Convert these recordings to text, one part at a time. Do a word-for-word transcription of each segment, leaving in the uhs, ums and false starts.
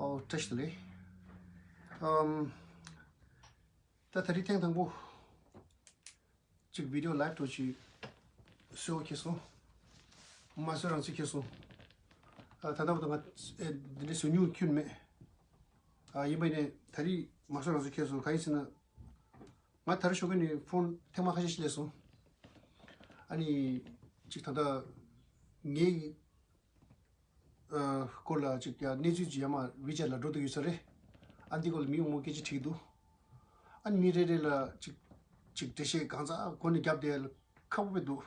ཨོ། བཀྲ་ཤིས་བདེ་ལེགས། ཨམ། ད་ད་རིང་ཐེངས་དང་པོ་ཅིག་བི་ཌི་ཡོ་ལའིབ་འགྲོ་ཅིག་སུའོ་ཁེ་སོང་། མ་སུ་རང་ཚུགས་ཁེ་སོང་། ཨ། ད་ལྟ་བར་དུ་ང་ཨེ་འདི་འདྲའི་བཟོ་མྱོང་ཁྱོན་མེད། ཨ། ཡིན་པ་ཡིན་ནའི་ད་རིང་མ་སུ་རང་ཚུགས་ཁེ་སོང་། གང་ཡིན་ཟེར་ན། ང་ད་རུང་ཞོགས་ཀས་ནས་ཕོན་ཐེངས་མ་ཁ་ཤས་ཤིག་སླེབས་སོང་། ཨ་ནི་ཅིག་ད་ལྟ་ངའི་ཨ་སྐོར་ལ་ཅིག་ཡ་གནས་ཚུལ་ཅིག་ཡར་མར་ཝི་ཅེཊ་ལ་འགྲོ་བསྡད་ཡོད་ས་རེད། ཨ། འདི་སྐོར་ལ་མི་མང་པོ་སྐད་ཆ་དྲིས་འདུག། ཨ་ནི་མི་རེ་རེ་ལ་ཅིག་ཅིག་འགྲེལ་བཤད་གང་ཟག་སྒོ་ནས་བརྒྱབ་བསྡད་ཁག་པོ་དཔེ་འདུག།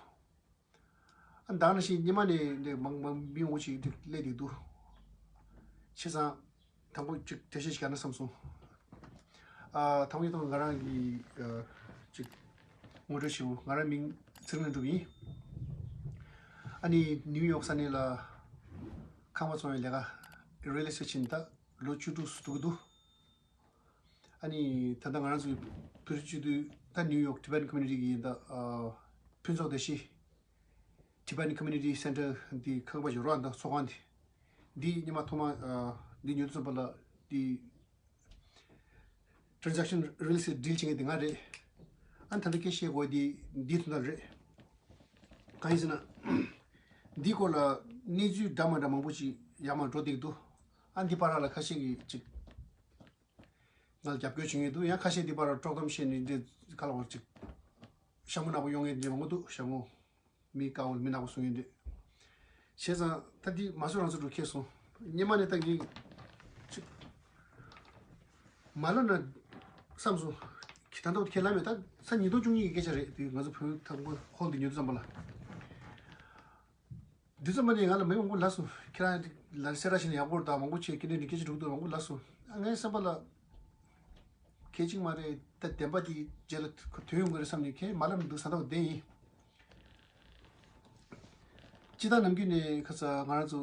ཨ། ད་ག་ནང་བཞིན་སྔོན་མ་ནས་འདི་མང་མང་མི་མང་པོ་ཞིག་འདི་སླེབས་བསྡད་འདུག། བྱས་ཙང་དང་པོ་ཅིག་འགྲེལ་བཤད་ཞིག་རྒྱག་ན་བསམ་སོང་། ཨ། དང་པོ་ཉིད་དུ་ང་རང་གི་ཨ་ཅིག་ངོ་སྤྲོད་ཞུ། ང་རང་མིང་ཚེ་རིང་ལྷུན་གྲུབ་ཡིན། ཨ་ནི་ནིའུ་ཡོག་ས་གནས་ལ་ཁང་པ་བཙོང་བའི་ལས་ཀ། རི་ཡལ་ཨེ་སི་ཊེཊ་བྱས་ནས་ད་ལོ་བཅུ་དྲུག་ཙམ་འགྲོ་གི་འདུག། ཨ་ནི་ད་ལྟ་ང་རང་ཚོའི་བོད་རིགས་སྤྱི་འཐུས་ད་ནིའུ་ཡོག་Tibetan Community གི་ད་ཨ་ཕུན་ཚོགས་བདེ་སྐྱིད། Tibetan Community Center འདི་ཁང་པ་ཞིག་རོགས་འདུག། ཚོགས་ཁང་འདི། འདི་སྔོན་མ་ཐོག་མ་ཨ་འདི་ཉོ་དུས་ཙམ་པ་ལ་འདི་transaction real estate deal བྱེད་མཁན་དེ་ང་རེད། ཨ་ནི་ད་ལྟ་སྐད་ཆ་བཤད་དགོས་འདི་འདི་དོན་དག་རེད། གང་ཡིན་ཟེར་ན། འདི་སྐོར་ལ་གནས་ཚུལ་འདྲ་མ་འདྲ་མང་པོ་ཞིག་ཡར་མར་འགྲོ་བསྡད་འདུག། ཨ་འདི་བར་ལ་ཁ་ཤས་ཀྱིས་ཅིག་ང་ལ་རྒྱབ་སྐྱོར་བྱེད་མཁན་འདུག། ཡང་ཁ་ཤས་འདི་བར་ལ་དཀྲོག་གཏམ་བཤད་ནས་འདི་ག་ལ་བར་ཅིག་ཞྭ་མོ་ནག་པོ་གཡོག་མཁན་འདི་མང་པོ་འདུག། ཞྭ་མོ། མི་དཀར་བོ་མི་ནག་པོ་གསུང་མཁན་འདི། བྱས་ཙང་ད་འདི་མ་བཟོད་རང་བཟོད་འགྲོ་ཁེལ་སོང་། སྔོན་མ་ནས་ད་ངས་ཅིག་མ་ལབ་ན་བསམ་སོང་། ད་ལྟ་ཁས་ལེན་མེད། ད་ས་ཉིས་སྟོང་བཅུ་གཉིས་ཀྱི་སྐད་ཆ་རེད། དེ་ང་ཚོ་བོད་དང་པོ་ཧོལ་འདི་ཉོ་དུས་ཙམ་པ་ལ། དུས་ཙམ་པ་ནས་ང་ལ་མི་མང་པོ་ལབ་སོང་། ཁྱེད་རང་ལ་སེ་ར་ཕྱིན་ན་ཡག་པོ་རེད། ད་མང་པོ་བྱས་ཀྱི་འདྲ་འདྲ་སྐད་ཆ་འགྲོ་གི་འདུག། མང་པོ་ལབ་སོང་། ཨ་ངའི་བསམ་པ་ལ་གལ་ཆེན་མ་རེད། ད་བདེན་པ་དེ་རྗེས་ལ་ཐོན་ཡོང་གི་རེད་བསམ་ནས་ཁས་མ་ལབ་མི་འདུག། ས་ཐག་བདེན་ཡིན། སྤྱིར་བཏང་ནམ་རྒྱུན་ནས་ཁ་ས་ང་རང་ཚོ་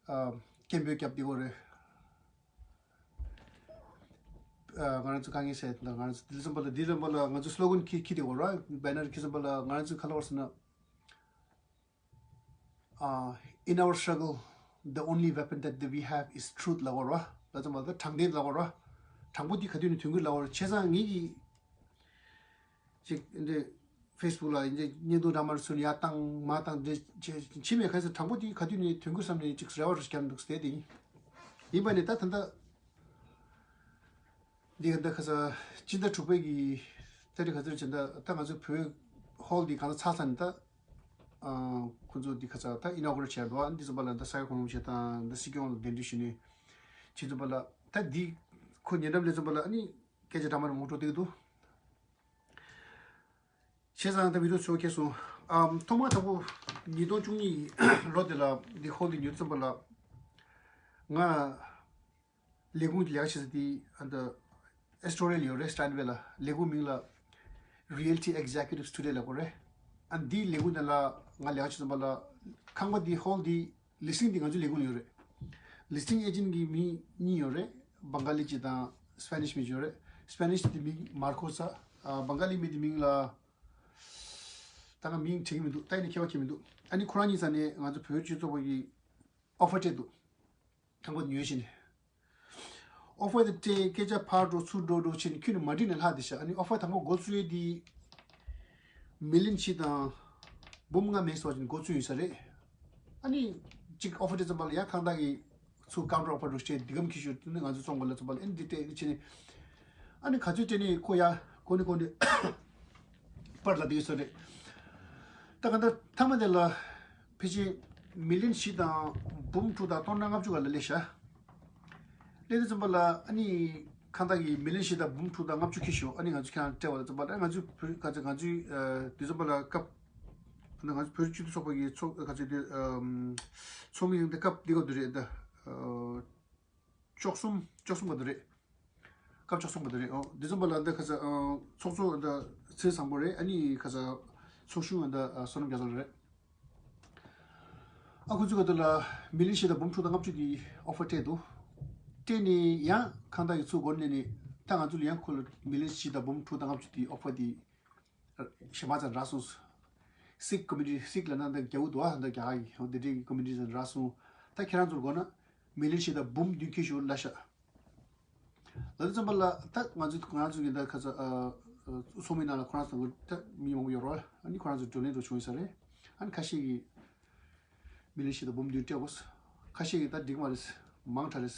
ཨ་སྐད་འབོད་རྒྱབ་བསྡད་ཀྱི་ཡོད་རེད། ཨ་ང་རང་ཚོ་དཀའ་ངལ་སེལ་དང་། ང་རང་ཚོ་དེ་ཙམ་པ་ལ་དེ་ཙམ་པ་ལ་ང་ཚོ་སི་ལོ་གན་འཁྱེར་འཁྱེར་བསྡད་ཀྱི་ཡོད་རེད། བྷེ་ནར་འཁྱེར་ཙམ་པ་ལ་ང་རང་ཚོ་ག་ལབ་ཡོད་ཟེར་ན། ཨ། In our struggle, the only weapon that we have is truth ལབ་ཡོད་རེད། ད་ཙམ་པ་ད་དྲང་བདེན་ལབ་ཡོད་རེད། དྲང་པོ་འདི་ག་དུས་ནས་ཐོན་གྱི་ཡོད་ལབ་ཡོད་རེད། བྱས་ཙང་ངེད་ཀྱིས་ཅིག་འདི་ཕེ་སི་བུག་ལ་འདི་བརྙན་ཐུང་འདྲ་མར་ཚུར་ཡར་བཏང་མར་བཏང་འདི་བྱས་བྱས་མེད། ག་ས་དྲང་པོ་འདི་ག་དུས་ནས་ཐོན་གྱི་ཡོད་བསམ་ནས་ཅིག་རེ་བ་རུ་བརྒྱབ་འདུག་ཟེར་དེ་ཡིན། ཡིན་པ་ནས་ད་ད་ལྟ་འདི་ག་ད་ག་ས་སྤྱི་ཟླ་དྲུག་པའི་གི་ཏ་རིག་ག་ཚོད་བྱས་ད། ད་ང་ཚོ་བོད་ཧོལ་འདི་གང་ཚ་ཚ་ནས་ད། ཨ། ཁོང་ཚོ་འདི་ཁ་ཚ་ད་ཨི་ནོ་གུ་རེ་ཊི་བྱས་འདུག། ཨ་འདི་ཙམ་པ་ལ་ད་ས་ཡ་གོང་བྱས་དང་ད་སྲིད་སྐྱོང་ལ་གདན་འདྲེན་ཞུས་ནས་བྱས་ཙམ་པ་ལ། ད་འདི་ཁོ་ཉེ་འགྲམ་སླེབས་ཙམ་པ་ལ་ཨ་ནི་སྐད་ཆ་འདྲ་མ་འདྲ་མང་པོ་འགྲོ་བསྡད་ཀྱི་འདུག། བྱས་ཙང་ད་བི་ཌི་ཡོ་ཚོ་ཁེལ་སོང་། ཨམ། ཐོག་མ་དང་པོ་ཉིས་སྟོང་བཅུ་གཉིས་ལོ་དེ་ལ་འདི་ཧོལ་འདི་ཉོ་ཙམ་པ་ལ་ང་ལས་ཁུངས་ལས་ཀ་བྱེད་ས་དེ་ཨ་ད་ཨེ་སི་ཊོ་རི་ཡ་ལ་ཡོད་རེད། སི་ཊན་ཝེ་ལ། ལས་ཁུངས་མིང་ལ་Realty Executive Studio ལབ་ཀྱི་ཡོད་རེད། ཨ་འདི་ལས་ཁུངས་དེ་ལ་ང་ལས་ཀ་བྱེད་ཙམ་པ་ལ་ཁང་པ་འདི་ཧོལ་འདི་ལི་སི་ཊིང་འདི་ང་ཚོའི་ལས་ཁུངས་ལ་ཡོད་རེད། ལི་སི་ཊིང་ཨེ་ཇེན་ཊི་གི་མི་གཉིས་ཡོད་རེད། བང་ག་ལི་ཅིག་དང་སི་པེ་ནིཤ་མི་ཅིག་ཡོད་རེད། སི་པེ་ནིཤ་དེ་མིང་མར་ཁོ་ས། ཨ་བང་ག་ལི་མི་དེ་མིང་ལ་ད་ང་མིང་དྲན་གྱི་མི་འདུག། ད་ཡིན་ནའི་ཁྱད་པར་ཅིག་མི་འདུག། ཨ་ནི་ཁོ་རང་གཉིས་ས་ནས་ང་ཚོ་བོད་སྤྱི་ཚོགས་པ་གི་ཨོ་ཕར་སྤྲད་འདུག། ཁང་པ་ཉོས་ཤིང་། ཨོ་ཕར་དེ་སྤྲད། སྐད་ཆ་ཕར་འགྲོ་ཚུར་འགྲོ་འགྲོ་བྱས་ནས་ཁྱོན་ནས་མ་འགྲིག་ནས་ལྷག་བསྡད་ཤག། ཨ་ནི་ཨོ་ཕར་དང་པོ་འགོ་བཙུགས་ཡས་དེ་མི་ལི་ཡོན་གཅིག་དང་འབུམ་ལྔ་མེད་སོགས་ཀྱི་འགོ་བཙུགས་ཡོད་ས་རེད། ཨ་ནི་གཅིག་ཨོ་ཕར་སྤྲད་ཙམ་པ་ལ་ཡང་ཁང་བདག་གིས་ཚུར་ཀའུན་ཊར་ཨོ་ཕར་འགྲོ་བྱས་འདི་གམ་ཁྱི་ཤོར་དེ་ནི་ང་ཚོ་བཙོང་དགོས་ལབ་ཙམ་པ་ལ། ཨ་ནི་འདི་སྤྲད་བྱས་ནས། ཨ་ནི་ག་ཚོད་སྤྲད་ནས་ཁོ་ཡ་གོ་ནི་གོ་ནི་པར་ལ་དེ་ཡོད་ས་རེད། ད་ག་ད་མཐའ་མ་དེ་ལ་ཕལ་ཆེར་མི་ལི་ཡོན་བཞི་དང་འབུམ་དྲུག་དང་སྟོང་ཕྲག་ལྔ་བཅུ་ག་ལ་སླེབས་ཤག། སླེབས་དུས་ཙམ་པ་ལ་ཨ་ནི་ཁང་བདག་གིས་མི་ལི་ཡོན་བཞི་དང་འབུམ་དྲུག་དང་ལྔ་བཅུ་ཁྱི་ཤོར། ཨ་ནི་ང་ཚོ་ཁྱེད་རང་སྤྲད་པ་ལ་ཙམ་པ་ལ་ང་ཚོའི་བོད་ག་ཚོད་ང་ཚོའི་ཨ་དུས་ཙམ་པ་ལ་སྐབས་ང་ཚོ་བོད་སྤྱི་འཐུས་ཚོགས་པ་གི་ཚོགས་ག་ཚོད་དེ་ཨམ་ཚོགས་མི་ཡིན་པའི་སྐབས་འདི་ག་དུས་རེད་ད། ཨ་བཅུ་གསུམ། བཅུ་གསུམ་ག་དུས་རེད། སྐབས་བཅུ་གསུམ་ག་དུས་རེད། ཨོ་འདི་ཙམ་པ་ལ་འདི་ག་ཚོད་ཨ་ཚོགས་གཙོ་འདི་ཚེ་བཟང་པོ་རེད། ཨ་ནི་ག་ཚོད་ཚོགས་གཞོན་འདི་བསོད་ནམས་རྒྱ་མཚོ་རེད། ཨ་ཁོ་ཚོས་ག་དུས་ལ་མི་ལི་ཡོན་བཞི་དང་འབུམ་དྲུག་དང་ལྔ་བཅུ་གི་ཨོ་ཕར་སྤྲད་འདུག། སྤྲད་ནས་ཡང་ཁང་བདག་གིས་ཚུར་མགོ་ནས་ནས་ད་ང་ཚོ་ལ་ཡང་ཁོ་ལ་མི་ལི་ཡོན་བཞི་དང་འབུམ་དྲུག་དང་ལྔ་བཅུ་དེ་ཨོ་ཕར་དེ་གཞན་པ་ཚོར་རག་སོང་། སིག་ཀོ་མི་ཊི། སིག་ལབ་ན་འདི་རྒྱ་བོ་འདུག་ཨ། འདི་རྒྱ་གར་གི་འདི་འདྲའི་ཀོ་མི་ཊི་ཚོར་རག་སོང་། ད་ཁྱེད་རང་ཚོར་དགོས་ན་མི་ལི་ཤི་ད་འབུམ་བདུན་ཁྱེར་ཤོག་ལབ་ཤག་ལ་དུས་ཙམ་པ་ལ་ད་ང་ཚོ་ང་ཚོ་གི་ད་ཁ་ཚ་ཚོགས་མི་ནང་ལ་ཁོ་རང་ཚོ་ད་མི་མང་པོ་ཡོད་རེད་བ། ཨ་ནི་ཁོ་རང་ཚོ་བགྲོ་གླེང་འགྲོ་བྱུང་ཡོད་ས་རེད། ཨ་ནི་ཁ་ཤས་ཀྱིས་མི་ལི་ཤི་ད་འབུམ་བདུན་སྤྲད་དགོས། ཁ་ཤས་ཀྱིས་ད་འགྲིག་མ་རེད། མང་དྲགས་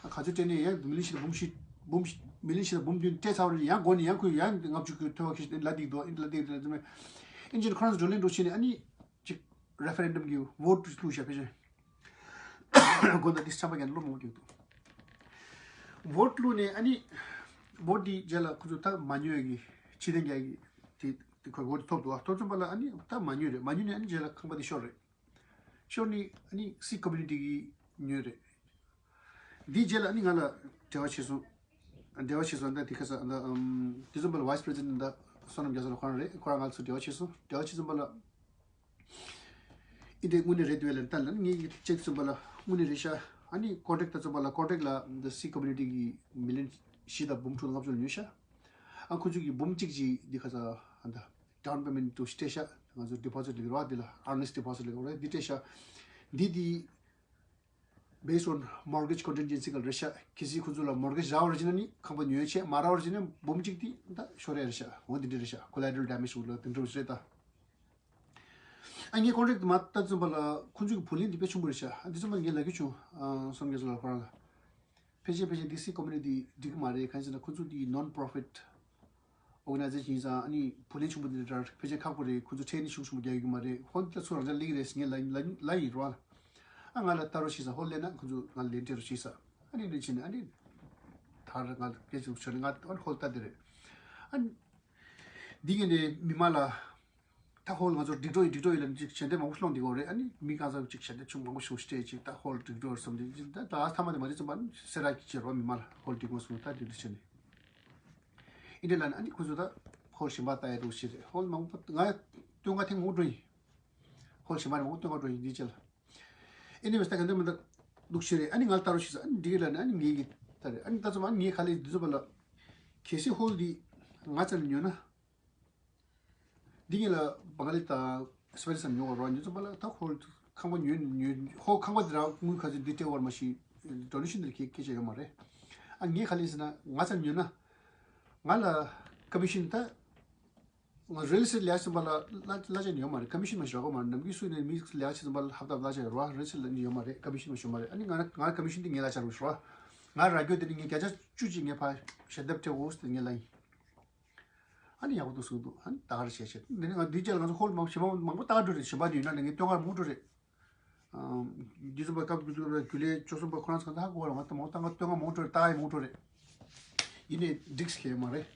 རེད། ཨ་ག་ཚོད་སྤྲད་ནས་ཡང་མི་ལི་ཤི་ད་འབུམ་བཞི་འབུམ་བཞི་མི་ལི་ཤི་ད་འབུམ་བདུན་སྤྲད་ཚར་བ་རེད། ཡང་འགོ་ནས་ཡང་ཁོས་ཡང་ལྔ་བཅུ་གི་ཐོལ་བ་ཁྱེར་ལ་འགྲིག་འདུག་ཨིན་ལ་འགྲིག་འདུག་ཨིན་ཅིན་ཁོ་རང་ཚོ་བགྲོ་གླེང་འགྲོ་བྱས་ནས་ཨ་ནི་ཅིག་རེ་ཕེ་རེན་ཌམ་གི་ཝོ་ཊི་བླུགས་བཞག་ཕལ་ཆེར། དགོན་པ་འདི་ཆམ་པ་རྒྱག་ནས་བློ་མང་པོ་སྐྱེ་འདུག་ཝོ་ཊི་བླུགས་ནས་ཨ་ནི་ཝོ་ཊི་འདི་རྗེས་ལ་ཁོ་ཚོ་ད་མ་ཉོས་ཀྱི་ཕྱི་དོན་རྒྱག་གི་དེ་དེ་ཁོ་ཝོ་ཊི་ཐོབ་འདུག་ཨ་ཐོབ་ཙམ་པ་ལ་ཨ་ནི་ད་མ་ཉོས་རེད། མ་ཉོས་ནས་ཨ་ནི་རྗེས་ལ་ཁང་པ་འདི་ཤོར་རེད། ཤོར་ནས་ཨ་ནི་སི་ཁོ་མིའུ་ནི་ཊི་གིས་ཉོས་རེད། འདིའི་རྗེས་ལ་ཨ་ནི་ང་ལ་འབྲེལ་བ་བྱས་སོང་། འབྲེལ་བ་བྱས་སོང་། ད་དེ་ཁ་ས་ད་ཨམ་དེ་ཙམ་པ་ལ་ཝའི་སི་པི་རེ་སི་ཌེན་ཊི་ད་བསོད་ནམས་རྒྱ་མཚོ་ལགས་ཁོ་རང་རེད། ཁོ་རང་ང་ཚོ་འབྲེལ་བ་བྱས་སོང་། འབྲེལ་བ་བྱས་ཙམ་པ་ལ། ཨིན་དྲའི་དངོས་གནས་རེད་འདུག་ལབ་ལྟ་ལ་ངས་ཀྱི་ཅེག་ཙམ་པ་ལ་དངོས་གནས་རེད་ཤག་ཨ་ནི་ཀོན་ཊེག་ད་ཙམ་པ་ལ་ཀོན་ཊེག་ལ་འདི་སི་ཁོ་མིའུ་ནི་ཊི་གི་མི་ལི་ཡོན་བཞི་དང་འབུམ་དྲུག་ལྔ་བཅུ་ལ་ཉོས་ཤག་ཨ་ཁོ་ཚོ་གི་འབུམ་གཅིག་ཅིག་འདི་ཁ་ས་ཨ་ད་ཌའོན་པེ་མེན་ཊི་དུ་སྤྲད་ཤག་ང་ཚོ་ཌི་པོ་ཟིཊ་ལ་རོགས་འདི་ལ་ཨར་ནེ་སི་ཌི་པོ་ཟིཊ་ལ་རོགས་འདི་སྤྲད་ཤག་འདི་འདི་based on mortgage contingency ག་རེ་ཤག་གལ་སྲིད་ཁོ་ཚོ་ལ་མོར་གེཇ་རག་པ་རེད་ཅེ་ན་ནི་ཁང་པ་ཉོ་ཡ་ཆད། མ་རག་པ་རེད་ཅེ་ན་འབུམ་གཅིག་དེ་ད་ཤོར་ཡ་རེད་ཤག་འོ་འདི་འདྲ་རེད་ཤག collateral damage ལ་དེ་འདྲ་རེད་ད། ཨ་ངས་ཀོན་ཊེག་མ་བཏབ་ཙམ་པ་ལ་ཁོ་ཚོ་གི་བུ་ལོན་འདི་དཔེ་ཆུང་པོ་རེད་ཤག་ཨ་འདི་ཙམ་པ་ངས་ལབ་རྒྱུ་བྱུང་། ཨ་སོམ་རྒྱ་མཚོ་ལགས་ཁོ་རང་ལ་ཕལ་ཆེར་ཕལ་ཆེར་འདི་སི་ཁོ་མིའུ་ནི་ཊི་འདི་འགྲིག་གི་མ་རེད། གང་ཡིན་ཟེར་ན་ཁོ་ཚོ་འདི་ནོན་པོ་རོ་ཕི་ཊི་ཨོར་ག་ནའི་ཛེ་ཤན་ཡིན་ཙང་ཨ་ནི་བུ་ལོན་ཆུང་པོ་འདི་འདྲ་ཕལ་ཆེར་ཁག་པོ་རེད། ཁོ་ཚོ་ཁྲལ་ནི་ཤུགས་ཆེན་པོ་རྒྱག་ཡོད་ཀྱི་མ་རེད། ཧོན་ད་ཚུར་རང་ཅག་ལེགས་རེད་ཟེར་ངས་ལ་ལ་ལ་ཡིན་རོགས། ཨ་ང་ལ་ལྟ་རོགས་བྱེད་ས་ཧོལ་ལེན་ན་ཁོ་ཚོ་ང་ལེན་སྤྲད་རོགས་བྱེད་ས། ཨ་ནི་འདི་བྱས་ནས་ཨ་ནི་ད་ར་ང་སྐད་ཆ་བྱོས་ནས་ང་ཨ་ནི་ཧོལ་ལྟ་དེ་རེད། ཨ་ནི་འདི་གི་ནས་མི་མང་ལ་ད་ཧོལ་ང་ཚོ་སྒྲིག་འགྲོ་ཡིན་སྒྲིག་འགྲོ་ཡིན་ལ་ཅིག་ཞལ་འདེབས་མང་པོ་སློང་བསྡད་ཡོད་རེད། ཨ་ནི་མི་གང་ཟག་ཅིག་ཞལ་འདེབས་ཆུང་མང་པོ་ཞིག་སྤྲད་ཅིག་ད་ཧོལ་སྒྲིག་འགྲོ་བསམ་དེ་ད་ད་ཐ་མ་དེ་མ་རེད་ཙམ་པ་ཨ་ནི་སེ་ར་གི་བྱེད་རོགས་མི་མང་ལ་ཧོལ་སྒྲིག་དགོས་གསུངས། ད་དེ་འདྲ་བྱས་ནས་ཨིན་དྲ་ལ་ནི་ཨ་ནི་ཁོ་ཚོ་ད་ཧོལ་གཞན་པ་ལྟ་ཡ་འགྲོ་ཞིག་རེད། ཧོལ་མང་པོ་ང་སྟོན་ཁ་ཐེངས་མང་པོ་འགྲོ་ཡིན། ཧོལ་གཞན་པ་ནས་མང་པོ་སྟོན་ཁ་འགྲོ་ཡིན་འདི་ཅེ་ལ། Anyways ད་ག་འདྲ་མི་འདྲ་འདུག་ཤེས་རེད། ཨ་ནི་ང་ལ་ལྟ་རོགས་ཞིག་ཟེར། ཨ་ནི་འདི་གི་ལ་ནི་ཨ་ནི་ངེད་ཀྱི་ལྟ་རེད། ཨ་ནི་ད་ཚོ་ཨ་ནི་ངའི་ཁ་ལས་འདི་ཚོ་པ་ལ་གལ་སྲིད་ཧོལ་འདི་ང་ཙམ་ཉོས་ན། འདི་གི་ལ་བང་ལི་དང་སི་པ་རི་སམ་ཉོ་བ་རོགས་འདི་ཚོ་པ་ལ་ད་ཧོལ་ཁང་པ་ཉོས་ཉོས་ཧོལ་ཁང་པ་འདི་རང་དངུལ་ག་ཚོད་འདི་སྤྲད་བར་མ་ཤི་ཌོ་ནེ་ཤན་འདི་ལ་ཁེ་ཁེ་ཆེ་ཡོད་མ་རེད། ཨ་ངའི་ཁ་ལས་ཟེར་ན་ང་ཙམ་ཉོས་ན་ང་ལ་ཀོ་མི་ཤན་ད། ང་རི་ཡལ་ཨེ་སི་ཊེཊ་ལས་ཀ་བྱེད་པ་ལ་གླ་གླ་ཆ་ནི་ཡོད་མ་རེད། ཀོ་མི་ཤན་མ་ཞུ་ར་གོ་མ་རེད། ནམ་རྒྱུན་སུ་ནས་མི་ལས་ཀ་བྱེད་པ་ལ་ཧབ་ཏ་གླ་ཆ་ཡོད་ར། རི་ཡལ་ཨེ་སི་ཊེཊ་ལ་ནི་ཡོད་མ་རེད། ཀོ་མི་ཤན་མ་ཞུ་མ་རེད། ཨ་ནི་ང་ང་ཀོ་མི་ཤན་དེ་ངས་གླ་ཆ་རུ་ཞུ་ར། ང་ར་གྱོད་དེ་ནི་ངས་བརྒྱ་ཆ་བཅུ་ཅིག་ངས་ཕར་ཞལ་འདེབས་སྤྲད་འོས་ཟེར་ངས་ལབ་ཡིན། ཨ་ནི་ཡག་པོ་འདུག་གསུངས་འདུག་ཨ་ནི་ད་ག་རེ་བྱས་བྱས་འདི་ནི་ང་འདི་རྗེས་ལ་ང་ཚོ་ཧོལ་མང་ཞེ་མང་མང་པོ་ལྟ་ག་འགྲོ་རེད། ཞེ་པ་འདི་ཡོད་ན་ནི་ངས་སྟོན་ཁ་མང་འགྲོ་རེད། འདི་ཚོ་པ་སྐབས་དགུ་ཚོ་རྒྱུ་ལས་བཅུ་གསུམ་པ་ཁོ་རང་ཚོ་གང་ལྟར་ཧ་གོ་བ་ལ་ང་ལྟ་མང་ལྟ་ང་སྟོན་ཁ་མང་འགྲོ་རེད། ལྟ་ཡ་མང་འགྲོ་རེད། ཡིན་ནའི་འགྲིག་སི་ཁེལ་མ་རེད།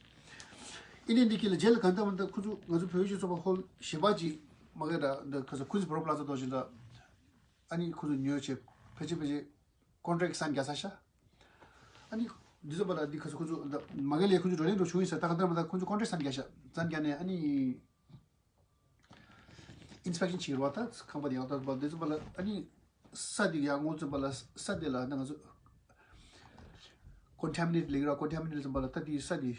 ཡིན་ནའི་འདི་ཁེལ་ལ་རྗེས་ལ་གང་ལྟར་མ་ལྟར་ཁོ་ཚོ་ང་ཚོ་བོད་ཀྱི་ཚོ་པ་ཧོལ་ཞེ་པ་ཅིག་མ་གི་ར་འདི་ཁ་ཚོ་ཁུན་སི་པོ་རོ་པ་ལ་ཛ་དོ་བཞིན་ར། ཨ་ནི་ཁོ་ཚོ་ཉོས་བྱས་ཕལ་ཆེར་ཕལ་ཆེར་ཀོན་ཊེག་སན་རྒྱག་ས་ཤ། ཨ་ནི་འདི་ཚོ་པ་ལ་འདི་ཁ་ཚོ་ཁོ་ཚོ་མ་གི་ལས་ཁོ་ཚོ་བགྲོ་གླེང་འགྲོ་བྱུང་ཡིན་ས། ད་གང་ལྟར་མ་ལྟར་ཁོ་ཚོ་ཀོན་ཊེག་སན་རྒྱག་ཤ་སན་རྒྱག་ནས་ཨ་ནི། ཨིན་སི་པེག་ཤན་བྱེད་རོགས། ད་ཁང་པ་དེ་ཡག་ཐག་པ་དེ་ཚོ་པ་ལ་ཨ་ནི་ས་དེ་ཡག་ངོ་ཚོད་པ་ལ་ས་དེ་ལ་ད་ང་ཚོ་ཀོན་ཊ་མི་ནེ་ཊི་ལེགས་ར། ཀོན་ཊ་མི་ནེ་ཊི་ཙམ་པ་ལ་ད་དེ་ས་དེ་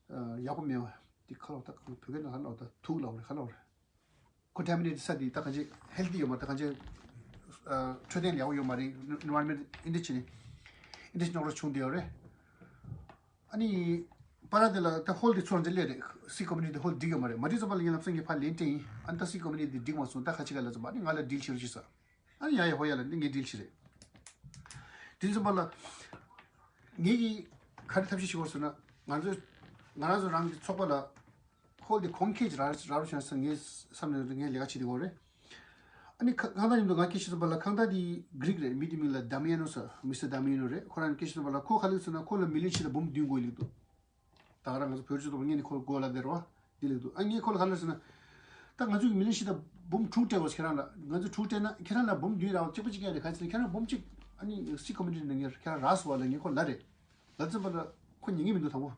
ཡག་པོ་མེད་པ་དེ་ཁ་ལོ་ད་བོད་སྐད་ནང་ཧ་ལོ་ད་དུག་ལོག་རེད། ཧ་ལོ་རེད། ཀོན་ཊ་མི་ནེ་ཊི་ས་དེ་ད་གང་ཅི་ཧེལ་ཐི་ཡོད་མ་རེད། ད་གང་ཅི་འཕྲོད་བསྟེན་ཡག་པོ་ཡོད་མ་རེད། ཨེན་ཝ་རོན་མེན་ཊི་ཨིན་ཌི་ཆི་ནི་ཨིན་ཌི་ཆི་རྙོག་དྲ་བྱུང་བསྡད་ཡོད་རེད། ཨ་ནི་པ་ར་དེ་ལ་ད་ཧོལ་དེ་ཚོ་རང་ཅི་ལས་རེད། སི་ཁོ་མི་ནི་ཊི་དེ་ཧོལ་འགྲིག་ཡོད་མ་རེད། མ་འགྲིག་ཙམ་པ་ལ་ངས་ལམ་སང་ངས་ཕར་ལན་སྤྲད་ཡིན། ཨ་ནི་ད་སི་ཁོ་མི་ནི་ཊི་དེ་འགྲིག་མ་སོང་། ད་ཁ་ཅིག་ག་ལ་ཙམ་པ་ཨ་ནི་ང་ལ་ཌིལ་བྱེད་རོགས་བྱེད་ས། ཨ་ནི་ཡ་ཡ་ཧོ་ཡ་ལ་འདི་ངས་ཌིལ་བྱེད་རེད། ཌིལ་ཙམ་པ་ལ་ངས་ཀྱི་ག་རེ་ཐབས་ཤེས་བྱེད་དགོས་ཟེར་ན་ང་ཚོ་ང་རང་ཚོ་རང་གི་ཚོགས་པ་ལ་ཧོལ་དེ་གོང་འཁེལ་གྱི་ར་ར་རུ་བྱུང་ས་ངས་བསམ་ནས་ངས་ལས་ཀ་བྱེད་དེ་ཡོད་རེད། ཨ་ནི་ཁ་ཁང་བདག་མཉམ་དུ་ང་སྐད་ཆ་བཤད་པ་ལ་ཁང་བདག་དེ་གྷི་རིག་རེད། མི་དེ་མིང་ལ་དཱ་མི་ཡ་ནོ་ཟེར། མི་སི་ཊར་དཱ་མི་ཡ་ནོ་རེད། ཁོ་རང་སྐད་ཆ་བཤད་པ་ལ་ཁོ་ག་ལེར་ཟེར་ན་ཁོ་ལ་མི་ལི་ཡོན་ཕྱེད་དང་འབུམ་བདུན་དགོས་ལབ་འདུག་ད་ག་རང་ང་ཚོ་བོད་སྤྱི་ཚོགས་ངས་ནི་ཁོ་ལ་དགོས་ལབ་བསྡད་རོགས་འདི་ལབ་འདུག་ཨ་ངས་ཁོ་ལ་ག་ལེར་ཟེར་ན། ད་ང་ཚོས་མི་ལི་ཡོན་ཕྱེད་དང་འབུམ་དྲུག་སྤྲད་དགོས་ཁྱེད་རང་ལ། ང་ཚོས་དྲུག་སྤྲད་ན་ཁྱེད་རང་ལ་འབུམ་བདུན་རག་གཅིག་པ་གཅིག་རྐྱང་རེད། ག་ཚོད་ཁྱེད་རང་འབུམ་གཅིག་ཨ་ནི་སི་ཁོ་མི་ནི་ཊི་ནང་ཁྱེད་རང་རག་སོང་བ་ལབ་ངས་ཁོ་ལ་རེད། ལབ་ཙམ་པ་ལ་ཁོ་ཉན་གྱི་མི་འདུག་དང་པོ།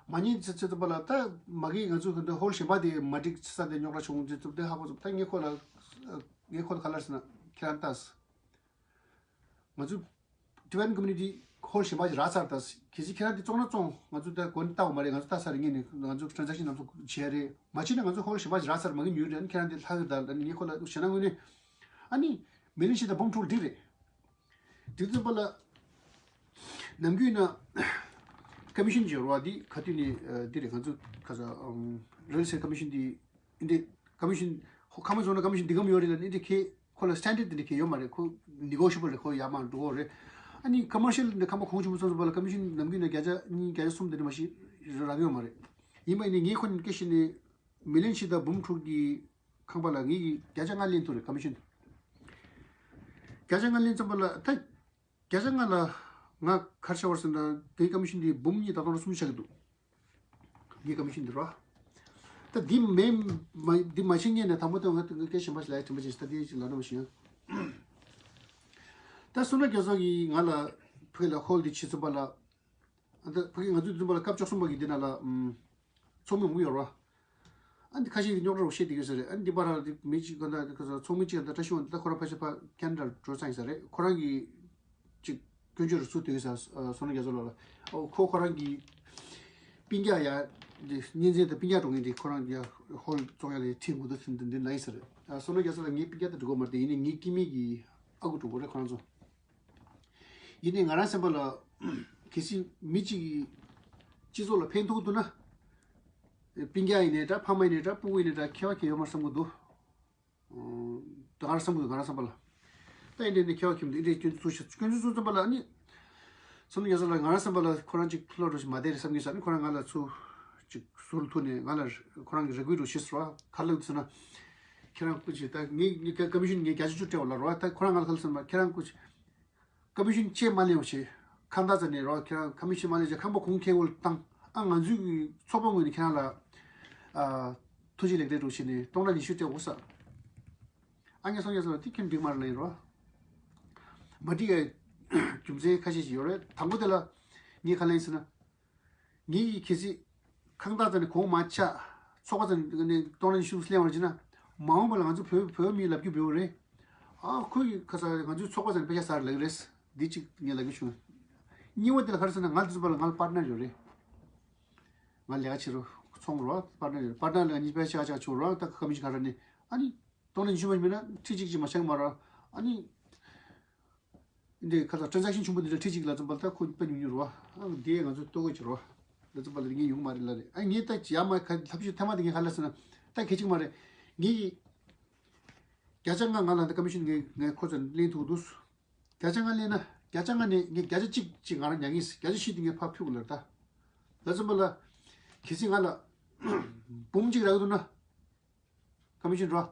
མ་ཉན་ཙི་ཙི་ཙི་པ་ལ་ད་མ་གི་ང་ཚོ་གི་འདི་ཧོལ་གཞན་པ་དེ་མ་འགྲིག་ས་དེ་རྙོག་དྲ་བྱུང་ཙི་ཙི་དེ་ཧ་གོ་ཙི་ད་ངས་ཁོ་ལ་ངས་ཁོ་ལ་ག་ལེར་ཟེར་ན་ཁྱེད་རང་ལྟ། ང་ཚོ་ཊི་བི་ཨེན་ཀོ་མི་ནི་ཊི་ཧོལ་གཞན་པ་ཞིག་རག་ཚར་ད། གལ་སྲིད་ཁྱེད་རང་དེ་བཙོང་ན་བཙོང་། ང་ཚོ་ད་གོ་ནས་ལྟ་བ་མ་རེད། ང་ཚོ་ལྟ་ས་རེད། ངས་ནི་ང་ཚོ་ཊེན་ཛེག་ཤན་རྣམས་ཚོ་བྱས་རེད། མ་བྱས་ན་ང་ཚོ་ཧོལ་གཞན་པ་ཞིག་རག་ཚར་མ་གི་ཉོས་རེད། ཨ་ནི་ཁྱེད་རང་དེ་ལྷག་གི་ད་ལ་ངས་ཁོ་ལ་ཞེ་ན་དངོས་གནས། ཨ་ནི་མི་ལན་ཤི་དང་འབུམ་ཕྲུག་འགྲིག་རེད། དེ་ཚོ་པ་ལ་ནམ་རྒྱུན་ན་ཀ་མི་ཤན་ཅིག་ཡོད་རེད་བ། འདི་ག་དུས་ནས་འདི་རེད། ང་ཚོ་ག་ས་རེལ་སི་ཀ་མི་ཤན་འདི་འདི་ཀ་མི་ཤན་ཁ་མ་བྱུང་ན་ཀ་མི་ཤན་འདི་གམ་ཡོད་རེད་ལ། འདི་ཁེ་ཁོ་ལ་སི་ཊན་ཌར་ཌི་འདི་ཁེ་ཡོད་མ་རེད། ཁོ་ནི་གོ་ཤི་བལ་རེད། ཁོ་ཡར་མར་འགྲོ་གི་རེད། ཨ་ནི་ཀ་མར་ཤལ་འདི་ཁང་པ་གོང་ཆེན་པོ་ཚོ་པ་ལ་ཀ་མི་ཤན་ནམ་རྒྱུན་ན་བརྒྱ་ཆ་གཉིས་བརྒྱ་ཆ་གསུམ་འདི་འདྲ་མ་ཞིག་རག་གི་ཡོད་མ་རེད། ཡིན་པ་ཡིན་ནའི་ངས་ཁོ་ནས་སྐད་བཤད་ནས་མི་ལན་ཤི་དང་འབུམ་ཕྲུག་གི་ཁང་པ་ལ་ངེད་ཀྱིས་བརྒྱ་ཆ་ལྔ་ལེན་ཐུབ་རེད། ཀ་མི་ཤན་བརྒྱ་ཆ་ལྔ་ལེན་ཙམ་པ་ལ་ད་བརྒྱ་ཆ་ལྔ་ལ་ང་གར་ཆ་བར་སོང་ད་ངའི་ཀ་མི་ཤན་འདི་འབུམ་གཉིས་དང་སྟོང་ཕྲག་སུམ་ཅུ་ཆགས་ཀྱི་འདུག་ངའི་ཀ་མི་ཤན་འདི་རོ། ད་འདི་མེད་མ་འདི་མ་ཤེས་ངེས་ནས་དང་པོ་དེ་ང་ང་སྐད་གཞན་པ་ཞིག་ལ་དྲན་པ་ཅན་ཞིག་ད་འདི་ཅིག་ལབ་ན་མ་ཤེས་ཡང་། ད་བསོད་ནམས་རྒྱ་མཚོ་གིས་ང་ལ་ཕ་གི་ལ་ཧོལ་འདི་བྱེད་ཚུགས་པ་ལ། ཨ་ད་ཕ་གི་ང་ཚོའི་འཛིན་པ་ལ་སྐབས་བཅུ་གསུམ་པ་གི་འདི་ན་ལ་ཚོགས་མི་འོང་གི་ཡོད་རོ། ཨ་འདི་ཁ་ཤས་ཀྱིས་རྙོག་དྲ་རོ་བཤད་བསྡད་ཀྱི་ཟེར་རེད། ཨ་འདི་པར་ར་འདི་མི་གཅིག་ག་འདྲ་ཚོགས་མི་གཅིག་ག་འདྲ་བཀྲ་ཤིས་དབང་འདུས་ད་ཁོ་རང་ཕལ་ཆེར་ཕ་ཁེ་ན་ཌ་འགྲོ་ཚར་ཡིན་ས་རེད། ཁོ་རང་གིས་ཅིག་སྐྱོན་བརྗོད་རུ་ཚུར་དུས་ས་བསོད་ནམས་རྒྱ་མཚོ་ལགས་ལ། ཨོ་ཁོ་ཁོ་རང་གི་སྤུན་ཀྱག་ཡ་འདི་གཉེན་ཚན་དང་སྤུན་ཀྱག་འགྲོ་མཁན་དེ་ཁོ་རང་གི་ཧོལ་བཙོང་ཡ་ལ་ཁྲིད་འགོ་འདུག་ཟེར་འདི་འདི་ན་ཡིན་ས་རེད། ཨ་བསོད་ནམས་རྒྱ་མཚོ་ལགས་ངའི་སྤུན་ཀྱག་དེ་འགྲོ་གི་མ་རེད་དེ། ཡིན་ནའི་ངའི་སྐྱེ་དམན་གྱི་ཨ་ཁུ་གྲོགས་པོ་རེད་ཁོ་རང་ཚོ། ཡིན་ནའི་ང་རང་སེམས་པ་ལ་གལ་སྲིད་མི་གཅིག་གིས་སྤྱི་ཚོགས་ལ་ཕན་ཐོགས་འདུག་ན། སྤུན་ཀྱག་ཡིན་ནའི་འདྲ་ཕ་མ་ཡིན་ནའི་འདྲ་སྤུ་གུ་ཡིན་ནའི་འདྲ་ཁྱད་པར་གང་ཡང་ཡོད་མ་རེད་བསམ་གྱི་འདུག་ད་ང་རང་བསམ་གྱི་འདུག་ང་རང་བསམ་པ་ལ། ད་ཡིན་ནའི་ནི་ཁྱད་པར་གང་ཡང་མི་འདུག་ཨེ་འདྲའི་སྐྱོན་འཛུགས་ཚུལ་ཞིག་སྐྱོན་འཛུགས་ཚུལ་བསམ་པ་ལ་ནི། བསོད་ནམས་རྒྱ་མཚོ་ལགས་ང་རང་བསམ་པ་ལ་ཁོ་རང་གཅིག་ལྷོད་འགྲོ་ཞིག་མ་བསྡད་རེད་བསམ་གྱི་ས་ནི་ཁོ་རང་ང་ལ་ཚུར་གཅིག་ཟུར་ཐུག་ནས་ང་ལ་ཁོ་རང་གི་རེ་སྐུལ་འདྲ་བོ་ཞུས་སོང་ར། ག་རེ་ལབ་འདུག་ཟེར་ན། ཁྱེད་རང་སྐུ་མཁྱེན། ད་ངས་ངས་ཀ་མི་ཤན་ངས་བརྒྱ་ཆ་བཅུ་སྤྲད་པ་ལ་རོ། ད་ཁོ་རང་ང་ལ་ག་རེ་ཟེར་ན་ཁྱེད་རང་སྐུ་མཁྱེན། ཀ་མི་ཤན་བཅས་མ་ལེན་པ་བྱས། ཁང་བདག་ཚོ་ནས་རོ། ཁྱེད་རང་ཀ་མི་ཤན་མ་ལེན་བྱས་ཁང་པ་གོང་ཁེ་བོ་བཏང་། ཨ་ང་ཚོའི་གི་ཚོགས་པ་ངོས་ནས་ཁྱེད་རང་ལ་ཨ་ཐུགས་རྗེ་ལེགས་འབྲེལ་འདྲ་བོ་བྱས་ནས་སྟོང་ཕྲག་ཉི་ཤུ་སྤྲད་དགོས་ས། ཨ་ངས་སོང་ངས་སོང་ལ་དེ་ཁྱོན་འགྲིག་མ་རེད་ལབ་ཡིན་རོ། མ་འགྲིག་ཡ་རྒྱུ་མཚན་ཁ་ཤས་ཤིག་ཡོད་རེད། དང་པོ་དེ་ལ་ངས་ག་ལབ་ཡིན་ཟེར་ན། ངེད་ཀྱིས་གལ་སྲིད་ཁང་བདག་ཚོ་ནས་གོང་མ་ཆག་ཚོགས་པ་ཚོ་ནས་སྟོང་ཕྲག་ཉི་ཤུ་ལེན་པ་བྱས་ན། མ་འོངས་པ་ལ་ང་ཚོ་བོད་བོད་མིས་ལབ་རྒྱུ་བོད་རེད། ཨ་ཁོས་ཀྱིས་ཁ་ས་ང་ཚོའི་ཚོགས་པ་ཚོ་ནས་པེ་ཤ་ཟ་རེད་ལབ་ཀྱི་རེད། འདི་གཅིག་ངས་ལབ་རྒྱུ་བྱུང་། གཉིས་པ་དེ་ལ་ག་རེ་ཟེར་ན་ང་འདི་ཚོ་པ་ལ་ང་ལ་པར་ཊི་ནར་ཡོད་རེད། ང་ལས་ཀ་བྱེད་རོགས་ཚོང་རོགས་པར་ཊི་ནར་ཡོད་རེད། པར་ཊི་ནར་ལ་གཉིས་པ་ཤ་ཆག་ཆུ་རོགས་ད་ཁ་མི་ཤི་ག་ར་ནི་ཨ་ནི། སྟོང་ཕྲག་ཉི་ཤུ་མ་ཡིན་ན་ཁྲི་གཅིག་ཅིག་མ་ཆག་གི་མ་རེད། ཨ་ནི། འདི་ཁ་ཚ་ཊ་རན་ཛེག་ཤན་ཆེན་པོ་འདི་འདྲ་ཁྲི་གཅིག་ལ་ཙམ་པ་ལ་ད་ཁོ་དཔེ་ཉུང་ཉུང་རེད་བ། ཨ་འདི་ང་ཚོ་ལྟོ་གོས་ཀྱི་རེད་བ། ལ་ཙམ་པ་ལ་ངས་ཉུང་མ་རེད་ལ་རེད། ཨ་ངས་ད་ཡ་མ་ཁ་ལྷབ་ཤུ་ཐེངས་མ་དེ་ངས་ཁ་ལ་ཟེར་ན་ད་གལ་ཆེ་གི་མ་རེད། ངས་ཀྱི་བརྒྱ་ཆ་ལྔ་ང་ལ་ད་ཀ་མི་ཤན་ངས་ངས་ཁོ་ཚོ་ལེན་ཐུབ་འདུག་བརྒྱ་ཆ་ལྔ་ལེན་ན་བརྒྱ་ཆ་ལྔ་ནས་ངས་བརྒྱ་ཆ་གཅིག་ཅིག་ང་རང་ཉར་གི་ཡིན། བརྒྱ་ཆ་བཞི་དེ་ངས་ཕར་ཕུལ་དགོས་ལ་རེད་ད། ལ་ཙམ་པ་ལ་གལ་སྲིད་ང་ལ་འབུམ་གཅིག་རག་གི་འདུག་ན། ཀ་མི་ཤན་རོ།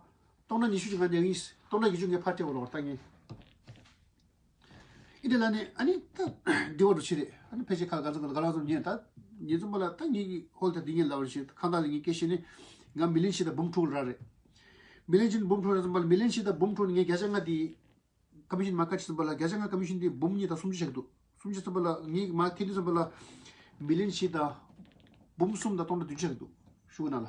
སྟོང་ཕྲག་ཉི་ཤུ་ཅིག་ང་ཉར་གི་ཡིན། སྟོང་ཕྲག་བརྒྱད་ཅུ་ངས་ཕར་སྤྲད་དགོས་ལ་རེད་ད་ངས། ཨི་འདྲ་ལ་ནི་ཨ་ནི་ད་འདི་བར་དུ་ཕྱི་རེད། ཨ་ནི་ཕལ་ཆེར་ཁ་ག་ཚོད་ག་ལ་ཚོད་ཉན་ད། ཉན་ཙམ་པ་ལ་ད་ངེད་ཀྱི་ཧོལ་ད་འདི་ངས་ལབ་པ་ཞིག་ཁང་བདག་ལ་ངས་སྐད་བཤད་ནི། ང་མི་ལན་བཞི་དང་འབུམ་དྲུག་རག་རེད། མི་ལན་བཞི་འབུམ་དྲུག་རག་ཙམ་པ་ལ་མི་ལན་བཞི་དང་འབུམ་དྲུག་ནི་ངས་བརྒྱ་ཆ་ལྔ་དེ། ཀ་མི་ཤན་མ་བཀའ་ཁྲི་ཙམ་པ་ལ་བརྒྱ་ཆ་ལྔ་ཀ་མི་ཤན་དེ་འབུམ་གཉིས་དང་སུམ་ཅུ་ཆགས་འདུག་སུམ་ཅུ་ཙམ་པ་ལ་ངས་མ་ཐེ་དུས་ཙམ་པ་ལ་མི་ལན་བཞི་དང་འབུམ་གསུམ་དང་སྟོང་ཕྲག་བདུན་ཅུ་ཆགས་འདུག་ཤུ་གུ་ན་ལ།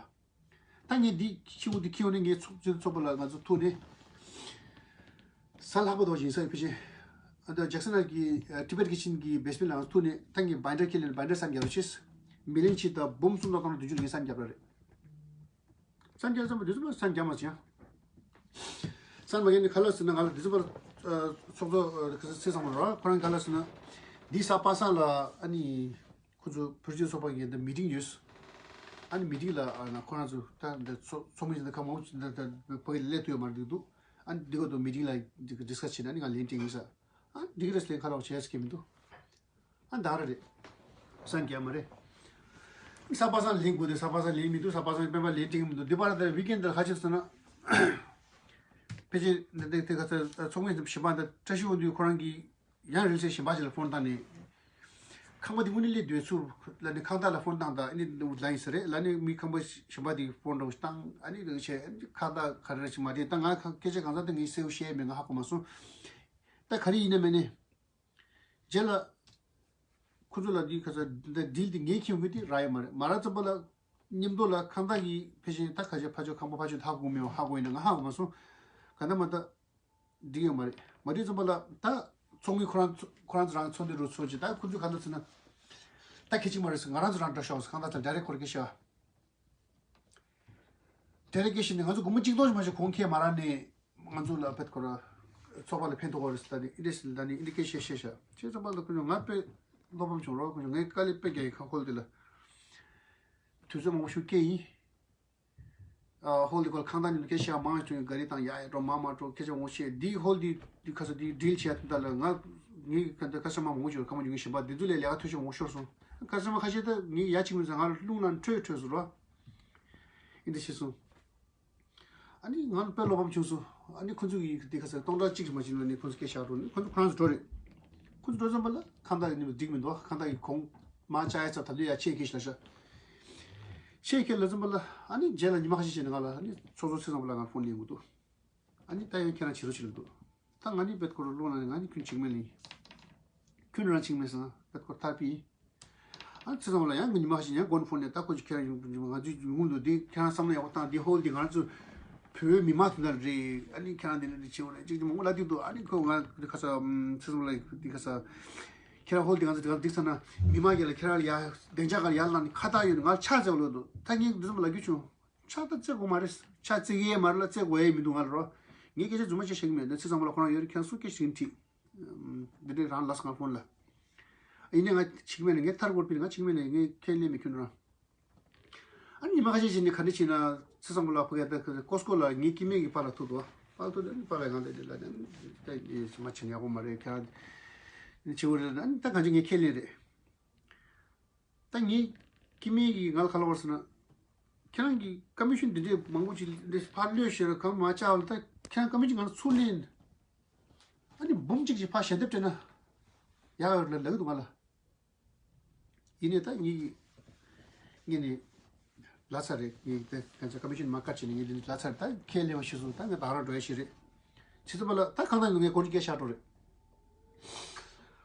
ད་ངས་འདི་ཁྱེའུ་འདི་ཁྱེའུ་ནས་ངའི་ཚོགས་སྤྱི་ཚོགས་པ་ལ་ང་ཚོ་ཐུག་ནས་གཟའ་ལྷག་པ་དོ་ཞིང་ས་ཕི་ཆེ། ཨ་ད་ཇེག་སན་གི་ཊི་བེཊ་ཀི་ཆེན་གི་བེ་སི་མེན་ལ་ང་ཚོ་ཐུག་ནས་ད་ངས་བའིན་ཌར་ཁྱེར་ལེན་བའིན་ཌར་བསམ་རྒྱབ་རོགས་བྱེད། མི་ལན་བཞི་དང་འབུམ་གསུམ་དང་སྟོང་ཕྲག་བདུན་ཅུ་ལ་ངས་བསམ་རྒྱབ་ར་རེད། བསམ་རྒྱབ་བསམ་པ་འདི་ཚོ་བསམ་རྒྱབ་མ་བྱེད་ཡང་། བསམ་པ་ཡིན་ནི་ག་ལ་ཟེར་ན་ང་ལ་འདི་ཚོ་པར་ཚོགས་གཙོ་གི་སེ་བསམ་རོགས་ཁོ་རང་ག་ལ་ཟེར་ན། འདི་གཟའ་པ་སངས་ལ་ཨ་ནི། ཁོ་ཚོ་བོད་སྤྱི་ཚོགས་པ་གི་འདི་མི་ཊིང་ཡོད། ཨ་ནི་མི་ཊིང་ལ་ཨ་ན་ཁོ་རང་ཚོ་ད་འདི་ཚོ་ཚོགས་མི་ཚོ་འདི་ཁ་མང་པོ་ཅིག་འདི་ད་བོད་ལ་སླེབས་ཐུབ་ཡོད་མ་རེད་འདུག་ཨ་ནི་འདི་ག་དུ་མི་ཊིང་ལ་ཌི་སི་ཀ་སི་བྱས་ན་ཨ་ནི་ང་ལན་སྤྲད་ཡིན་ས། ཨ་འདི་ག་རེ་ལན་ཁ་ལོག་བྱས་ས་གི་མི་འདུག་ཨ་ད་ར་རེད། བསམ་རྒྱབ་མ་རེད། གཟའ་པ་སངས་ལན་དགོས་དེ་གཟའ་པ་སངས་ལན་མི་འདུག་གཟའ་པ་སངས་སྤེན་པ་ལན་སྤྲད་ཀྱི་མི་འདུག་འདི་པར་ད་ཝིག་ཨེན་ཌི་ལ་ཁ་ཆེ་སོང་ན། ཕལ་ཆེར་འདི་འདི་དེ་ག་ཚོད་ཚོགས་མི་གཞན་པ་འདི་བཀྲ་ཤིས་དབང་འདུས་ཁོ་རང་གི་ཡང་རིང་བསྲེལ་གཞན་པ་ཞིག་ལ་ཕོན་བཏང་ནས། ཁང་པ་འདི་དངོས་གནས་སླེབས་སྡོད་ཚུལ་ལ་ནི་ཁང་བདག་ལ་ཕོན་བཏང་དང་ཨ་ནི་ལ་ཡིན་ས་རེད་ལ་ནི་མི་ཁང་པ་གཞན་པ་འདི་ཕོན་འདྲ་བོ་ཞིག་བཏང་ཨ་ནི་རིང་བྱས་ཨ་ནི་ཁང་བདག་ག་རེ་རེ་ཞིག་མ་བདེན་ད་ང་ཁ་སྐད་ཆ་གང་ཟག་འདི་ངས་གསལ་བོ་བཤད་མེད་ང་ཧ་གོ་མ་སོང་། ད་ག་རེ་ཡིན་ན་མེད་ནི། རྗེས་ལ། ཁོ་ཚོ་ལ་འདི་ཁ་ས་འདི་ཌིལ་འདི་ངས་ཁྱེར་ཡོང་གི་འདི་རག་ཡོད་མ་རེད། མ་རག་ཙམ་པ་ལ་མཉམ་དུ་ལ་ཁང་བདག་གིས་ཕལ་ཆེར་ད་ཁ་ཆེ་ཕ་ཆོས་ཁང་པ་ཕ་ཆོས་ཧ་གོ་མེད་པ་ཧ་གོ་ཡིན་ན་ང་ཧ་གོ་མ་སོང་། ག་ན་མ་ད་འགྲིག་ཡོད་མ་རེད། མ་འགྲིག་ཙམ་པ་ལ་ད་ཚོགས་མི་ཁོ་རང་ཁོ་རང་ཚོ་རང་ཚོ་འདི་རུ་ཚོ་ཅི་ད་ཁོ་ཚོ་ག་ལ་ཚོ་ན་ད་ཁེ་ཅིག་མ་རེད་ཟེར་ང་རང་ཚོ་རང་འགྲོ་ཤོག་ཟེར་ཁང་བདག་ཚོ་ཌའི་རེག་ཁོ་ར་ཁེ་ཤ་ཌའི་རེག་ཁེ་ཤ་ནས་ང་ཚོ་སྒོར་མོ་གཅིག་སྟོང་ཞིག་མ་ཞིག་གོང་ཁེ་མ་རག་ནས། ང་ཚོ་ལ་བེད་ཁོ་ར་ཚོགས་པ་ལ་ཕན་ཐོགས་པ་རེད་ཟེར། ད་ནི་ཨི་འདྲ་ཞིག་ད་ནི་ཨི་འདྲ་སྐད་བཤད་བཤད་ཤག་བྱས་ཙང་པ་ལ་ཁོ་ཚོ་ང་དཔེ་བློ་ཕམ་བྱུང་རོགས། ཁོ་ཚོ་ངའི་དཀའ་ལས་དཔེ་རྒྱག་ཡི་ཁ་ཧོལ་དེ་ལ་དུས་ཚོད་མང་པོ་ཞིག་སྐྱེལ་ཡིན། ཨ་ཧོལ་དེ་ཁོ་ལ་ཁང་བདག་ཉིད་དུ་སྐད་བཤད་མང་བྱུང་། ག་རེ་དང་ཡ་ཡ་འགྲོ་མ་མ་འགྲོ་སྐད་ཆ་མང་པོ་བཤད། འདི་ཧོལ་དེ་འདི་ཁ་ས་འདི་ཌིལ་བྱས་ད་ལ་ང་ངའི་ཁ་ད་ཁ་ས་མ་མང་པོ་བྱུང་། ཁ་མ་བྱུང་ངའི་ཞིམ་པ་འདི་ཚོ་ལས་ལས་ཀ་ཐོས་ཤོར་མང་པོ་ཤོར་སོང་། ཁ་ས་མ་ཁ་ཤས་ད་ངའི་ཡ་གཅིག་མིན་ཙང་ང་རླུང་ནང་འཕྲོས་འཕྲོས་སོང་རོ། ཨིན་དེ་ཤི་སོང་། ཨ་ནི་ང་ལ་དཔེ་བློ་ཕམ་བྱུང་སོང་། ཨ་ནི་ཁོ་ཚོ་གིས་དེ་ཁ་སང་སྟོང་ཕྲག་གཅིག་མ་ཕྱིན་ནས་ཁོ་ཚོ་སྐད་བཤད་འགྲོ་ནས་ཁོ་ཚོ་ཁོ་རང་ཚོ་འགྲོ་རེད། ཁོ་ཚོ་འགྲོ་ཙམ་པ་ལ་ཁང་བདག་གི་ནི་འགྲིག་མི་འདུག་ཁང་བདག་གིས་གོང་མ་བཅག་ཡ་ཚ་ད་ལོས་ཡ་ཆེ་ཁེ་ཤི་ལ་ཤ། ཆེ་ཁེ་ལ་ཙམ་པ་ལ་ཨ་ནི་རྗེས་ལ་ཉི་མ་ཁ་ཤས་ཤིག་ནས་ང་ལ་ཨ་ནི་ཚོགས་གཙོ་ཚེ་བཟང་པ་ལ་ང་ཕོན་གླེང་གི་འདུག་ཨ་ནི་ད་ཡང་ཁྱེད་རང་བྱེད་རོགས་བྱེད་ལ་འདུག་ད་ང་ནི་བེད་ཁོ་རོ་ལོ་ན་ནི་ང་ནི་ཁྱོད་འཇིགས་མེད་ལིང་། ཁྱོད་རང་འཇིགས་མེད་སང་བེད་ཁོ་ཐར་པི། ཨ་ཙི་ཙང་ལ་ཡང་ངི་ཉི་མ་ཞིག་ཡང་གོན་ཕོན་ནས་ད་ཁོ་ཅིག་ཁྱེད་རང་ཡོང་ང་ཚོའི་ཡོང་འདུག་དེ་ཁྱེད་རང་བསམ་བློ་ཡག་པོ་བཏང་དེ་ཧོལ་དེ་ང་ཚོ་བོད་མི་མང་དེ་འདྲ་རེད། ཨ་ནི་ཁྱེད་རང་དེ་འདྲ་རེད་བྱེད་འོ་ན་ཅིག་ཅིག་མང་པོ་ལ་དེ་འདུག་ཨ་ནི་ཁོ་ང་ཁ་ས་ཙི་ཙང་ལ་དེ་ཁ་ས་ཁྱེད་རང་ཧོལ་དེ་ང་ཚོ་དེ་ག་འགྲིག་ས་ན་མི་མང་གི་ལ་ཁྱེད་རང་ལ་ཡ་བདེ་འཇགས་ག་ལ་ཡར་ལངས་ནས་ཁ་བཏགས་ཡོད་ནས་ང་ལ་ཕྱག་འཚལ་ལོས་འདུག་ད་ངས་འདི་ཙམ་ལ་རྒྱུ་བྱུང་། ཕྱག་ད་བརྩེ་དགོས་མ་རེད། ཕྱག་བརྩེ་གི་ཡས་མ་རེད་ལ་བརྩེ་དགོས་ཡས་མི་འདུག་ང་ལ་རོ། ངས་སྐད་ཆ་རྫུན་མ་ཅིག་བཤད་གི་མེད། ད་ཚེ་ཚང་མ་ལ་ཁོ་རང་ཡོད་རེད། ཁྱེད་རང་སུ་སྐད་ཆ་བཤད་གི་འདྲི། འདི་འདྲས་རང་ལ་སང་ཕོན་ལ། ཡིན་ནའི་ང་བྱེད་གི་མེད་ནས་ངས་ཐར་དགོས་པས་ང་བྱེད་གི་མེད་ནས་ངས་ཁས་ལེན་མེད་ཁྱོད་རང་། ཨ་ནི་ཉི་མ་ཁ་ཤས་ཤིག་ནས་ག་འདྲ་བྱས་ན་ཚེ་ཚང་མ་ལ་ཕ་གི་ད་ཀོ་སྐོ་ལ་ངའི་སྐྱེ་དམན་གྱི་པཱ་ལགས་ཐུག་འདུག་པཱ་ལགས་ཐུག་འདུག་ཨ་ནི་པཱ་ལགས་ང་ད་འདི་ལ་ད་ད་ཡིན་ཞིག་མ་བྱེད་ཡག་པོ་མ་རེད། ཁྱེད་རང་བྱེད་དགོས་རེད། ཨ་ནི་ད་གང་ཅི་ངས་ཁས་ལེན་རེད། ད་ངའི་སྐྱེ་དམན་གྱིས་ང་ལ་ག་ལབ་པ་ཟེར་ན། ཁྱེད་རང་གིས་ཀ་མི་ཤོན་འདི་འདྲའི་མང་པོ་ཅིག་འདི་ཕར་གློད་ཤེར་གང་མ་བཅག་ལ་ད་ཁྱེད་རང་ཀ་མི་ཤོན་ང་ཚུར་ལེན། ཨ་ནི་འབུམ་གཅིག་ཅིག་ཕར་ཞལ་འདེབས་སྤྲད་ན་ཡག་ཡོད་ལ་ལབ་ཀྱི་འདུག་ང་ལ། ཡིན་ནའི་ད་ངེད་ཀྱིས་ངེད་ནས་ལབ་ཚར་རེད། ངེད་ཀྱིས་ད་ང་ཚོ་ཀ་མི་ཤོན་མ་བཀར་བྱས་ནས་ངེད་འདི་ནས་ལབ་ཚར་རེད། ད་ཁས་ལེན་པ་ཤེས་སོང་། ད་ང་ད་རང་འགྲོ་ཡ་ཞིག་རེད། བྱས་ཙང་པ་ལ་ད་ཁང་བདག་ཡིན་ནོ་ངས་སྒོ་ནས་སྐད་བཤད་འགྲོ་རེད།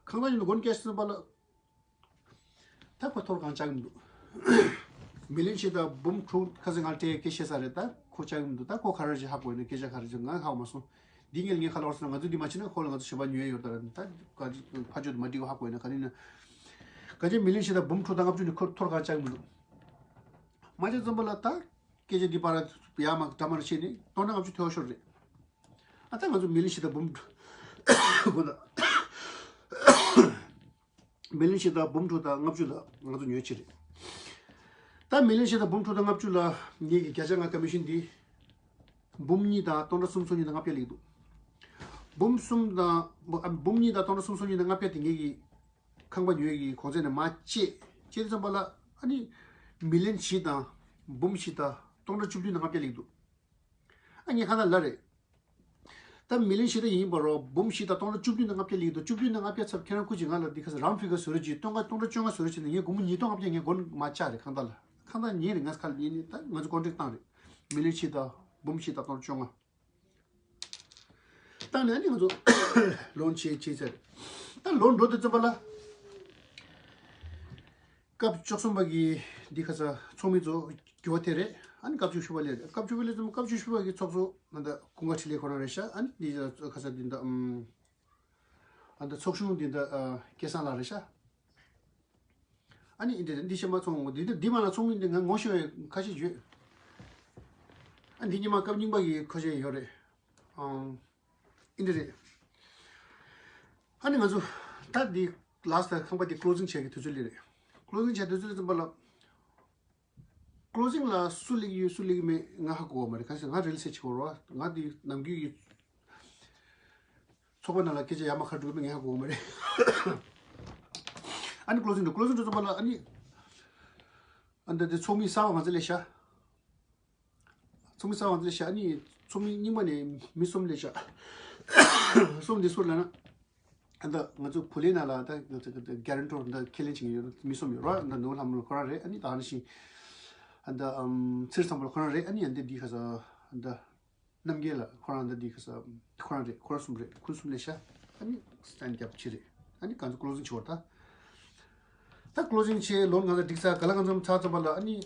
ཁང་བདག་ཡིན་ནོ་སྒོ་ནས་སྐད་བཤད་ཙང་པ་ལ། ད་ཁོ་ཐོར་གང་བཅག་གི་མི་འདུག་མི་ལན་ཆེ་ད་འབུམ་དྲུག་ཁ་སང་ང་སྤྲད་སྐད་བཤད་ས་རེད། ད་ཁོ་བཅག་གི་མི་འདུག་ད་ཁོ་ག་རེ་ཞིག་ཧ་གོ་ཡིན་ན་སྐད་ཆ་ག་རེ་ཞིག་ང་ཧ་གོ་མ་སོང་། འདི་ངས་ངས་ཁ་ལོ་སོང་ང་ཚོ་འདི་མ་བྱེད་ན་ཁོ་ལ་ང་ཚོ་ཞེ་པོ་ཉོས་ཡོད་ད་ར། ད་ག་ཅི་ཕ་ཆོས་དུ་མ་འགྲིག་ཧ་གོ་ཡིན་ན་ག་རེ་ཡིན་ན། ག་ཅི་མི་ལན་ཆེ་ད་འབུམ་དྲུག་དང་ལྔ་བཅུ་ནི་ཁོ་ཐོར་གང་བཅག་གི་མི་འདུག་མ་བྱེད་ཙམ་པ་ལ་ད་སྐད་ཆ་འདི་པར་ཡ་མ་འདྲ་མ་རེ་བཤད་ནི་སྟོང་ཕྲག་ལྔ་བཅུ་ཐོལ་ཤོར་རེད། ཨ་ད་ང་ཚོ་མི་ལན་ཆེ་ད་འབུམ་དགོ་ད། མི་ལན་ཆེ་ད་འབུམ་དྲུག་དང་ལྔ་བཅུ་ལ་ང་ཚོ་ཉོས་ཕྱིར་རེད། ད་མི་ལན་ཆེ་ད་འབུམ་དྲུག་དང་ལྔ་བཅུ་ལ་ངེད་ཀྱི་བརྒྱ་ཆ་ལྔ་ཀ་མི་ཤོན་འདི་འབུམ་གཉིས་དང་སྟོང་ཕྲག་སུམ་ཅུ་སོ་གཉིས་དང་ལྔ་བརྒྱ་ལེགས་འདུག་འབུམ་གསུམ་དང་འབུམ་གཉིས་དང་སྟོང་ཕྲག་སུམ་ཅུ་སོ་གཉིས་དང་ལྔ་བརྒྱ་དེ་ངེད་ཀྱི་ཁང་པ་ཉོས་ཀྱི་གོང་ཚད་ནས་མ་བཅད་བཅད་ཙམ་པ་ལ་ཨ་ནི་མི་ལན་བཞི་དང་འབུམ་བཞི་དང་སྟོང་ཕྲག་བཅུ་བདུན་དང་ལྔ་བརྒྱ་ལེགས་འདུག་ཨ་ངས་ཁ་ན་ལ་རེད། ད་མི་ལན་ཞེ་དྲག་ཡིན་པ་རོ། འབུམ་བཞི་དང་སྟོང་ཕྲག་བཅུ་བདུན་དང་ལྔ་བརྒྱ་ལེགས་འདུག་བཅུ་བདུན་དང་ལྔ་བརྒྱ་ཚབ་ཁྱེད་རང་སྐུ་མཁྱེན་ང་ལ་འདི་ཁ་སང་རམ་ཕི་ག་བཟོ་རོགས་གྱིས། སྟོང་ཁ་སྟོང་ཕྲག་བཅོ་ལྔ་བཟོ་རོགས་བྱས་ནས་ངས་སྒོར་མོ་ཉིས་སྟོང་ལྔ་བརྒྱ་ངས་སྒོར་མ་བཅག་རེད་ཁང་བདག་ལ། ཁང་བདག་ཉིན་རེ་ངས་ཁ་ལ་ཉིན་ནས་ད་ང་ཚོ་ཀོན་ཊེག་བཏང་རེད། མི་ལན་ཕྱེད་དང་འབུམ་བཞི་དང་སྟོང་ཕྲག་བཅོ་ལྔ། བཏང་ནས་ཨ་ནི་ང་ཚོ་ལོན་བྱས་བྱས་ཚར་རེད། ད་ལོན་འགྲོ་དུས་ཙམ་པ་ལ། སྐབས་བཅུ་གསུམ་པ་གི་འདི་ཁ་ས་ཚོགས་མི་ཚོ་འགྱུར་བ་དེ་རེད། ཨ་ནི་སྐབས་བཅུ་བཞི་པ་ལས་རེད། སྐབས་བཅུ་བཞི་པ་ལས་ཙམ་སྐབས་བཅུ་བཞི་པ་གི་ཚོགས་གཙོ་ཨ་ད་ཀུན་དགའ་འཕྲིན་ལས་ཁོ་རང་རེད་ཤག་ཨ་ནི་འདི་ཁ་ས་འདི་འདྲ་ཨམ་ཨ་ད་ཚོགས་གཞོན་འདི་འདྲ་ཨ་སྐལ་བཟང་ལགས་རེད་ཤག་ཨ་ནི་འདི་འདི་ཤེས་མ་ཚོང་འདི་འདི་འདི་མ་ལ་ཚོགས་མི་འདི་ང་ངོ་ཤེས་པའི་ཁ་ཤས་ཡོད། ཨ་འདི་ཉི་མ་སྐབས་རྙིང་པ་གི་ཁ་ཤས་ཡོད་རེད། ཨང་། ཨིན་དེ་རེད། ཨ་ནི་ང་ཚོ་ད་འདི་ལཱ་སི་ཊི་ཁང་པ་འདི་ཀློ་སིང་བྱེད་ཀྱི་དུས་ཚོད་སླེབས་རེད། ཀློ་སིང་བྱེད་དུས་ཚོད་སླེབས་ཙམ་པ་ལ། ཀློ་སིང་ལ་སུ་སླེབས་ཀྱི་ཡོད་སུ་སླེབས་ཀྱི་མེད་ང་ཧ་གོ་བ་མ་རེད། གང་ཟེར་ང་རེལ་སེ་བྱེད་དགོས་རེད་བ། ང་འདི་ནམ་རྒྱུན་གྱི་ཚོགས་པ་ནང་ལ་སྐད་ཆ་ཡར་མར་ག་རེ་འགྲོ་གི་མེད་ང་ཧ་གོ་བ་མ་རེད། ཨ་ནི་ཀློ་སིང་འགྲོ་ཀློ་སིང་འགྲོ་ཙམ་པ་ལ་ཨ་ནི། ཨ་འདི་འདི་ཚོགས་མི་གསར་པ་ང་ཚོ་སླེབས་ཤག་ཚོགས་མི་གསར་བ་འདི་ཤ་ནི་ཚོགས་མི་རྙིང་པ་ནས་མི་གསུམ་སླེབས་ཤག་གསུམ་འདི་སུ་ལ་ན། ཨ་ད་ང་ཚོ་བུ་ལེ་ན་ལ་ད་ང་ཚོ་གི་གེ་རན་ཊོར་འདི་ཁས་ལེན་བྱེད་མཁན་ཡོད་མི་གསུམ་ཡོད་ར། ཨ་ད་ནོར་ལྷ་མོ་ཁོ་རང་རེད། ཨ་ནི་ད་ཨ་ནི་ཤིང་ཨ་ད་ཨམ་ཚེ་རིང་བཟང་པོ་ཁོ་རང་རེད། ཨ་ནི་ཨ་འདི་འདི་ཁ་ས་ཨ་ད་རྣམ་རྒྱལ་ལ་ཁོ་རང་ཨ་ད་འདི་ཁ་ས་ཁོ་རང་རེད། ཁོ་རང་གསུམ་རེད། ཁོ་གསུམ་སླེབས་ཤག་ཨ་ནི་སི་ཊེན་ཌི་རྒྱབ་ཕྱི་རེད། ཨ་ནི་ང་ཚོ་ཀློ་སིང་བྱེད་བར་ད། ད་ཀློ་སིང་བྱས་ལོན་ང་ཚོ་འགྲིག་ཚར་ག་ལ་ང་ཚོ་ཚར་ཚར་བ་ལ་ཨ་ནི།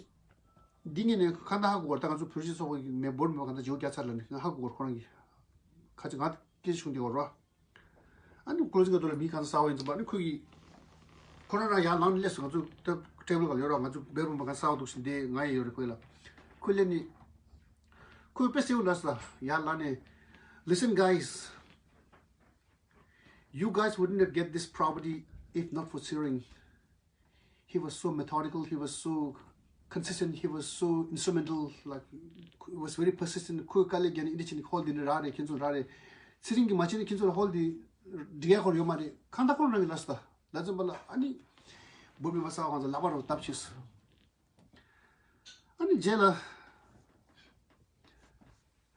འདི་ངས་ནས་གང་ལྟར་ཧ་གོ་བར་ད་ང་ཚོ་བོད་རིགས་ཚོགས་པ་གི་མེ་འབོར་མེད་པ་གང་ལྟར་བརྗེ་པོ་རྒྱག་ཚར་ལ་ནི་ང་ཧ་གོ་བར་ཁོ་རང་གི་ཁ་ཅིག་ང་སྐད་ཆ་བྱུང་བསྡད་བར་རོ། ཨ་ནི་ཀློ་སིང་གི་ཐོག་ལ་མི་གང་ས་ས་བ་ཡིན་ཙམ་པ་ཨ་ནི་ཁོ་གི་ཁོ་རང་རང་ཡར་ལངས་ནས་སླེབས་སོང་། ང་ཚོ་ཊེ་ཊེ་བལ་ག་ལ་ཡོད་རོགས། ང་ཚོ་མེ་འབོར་མེད་པ་གང་ས་ས་བ་འདུག་ཞིག་འདི་ང་ཡི་ཡོད་རེད། ཁོ་ལ་ཁོ་སླེབས་ནི་ཁོས་དཔེ་སེའུ་ལ་ས་ཡར་ལངས་ནས་ Listen, guys, you guys wouldn't have get this property if not for Tsering. He was so methodical, he was so consistent, he was so instrumental, like, he was very persistent. ཁོས་དཀའ་ལས་བརྒྱབ་ནས་འདི་བྱས་ནས་ཧོལ་འདི་ནས་རག་རེད། ཁྱེད་ཚོ་རག་རེད། ཚེ་རིང་གིས་མ་བྱས་ན་ཁྱེད་ཚོ་ལ་ཧོལ་འདི་སྒྲིག་ཡ་ཁོར་ཡོད་མ་རེད། གང་ལྟར་ཁོ་རང་གིས་ལབ་སོང་། ད་ལབ་ཙམ་པ་ལ་ཨ་ནི་འབུར་མེད་པ་ས་བ་ང་ཚོ་ལག་པ་རུ་བཏབ་བྱས་སོང་། ཨ་ནི་རྗེས་ལ།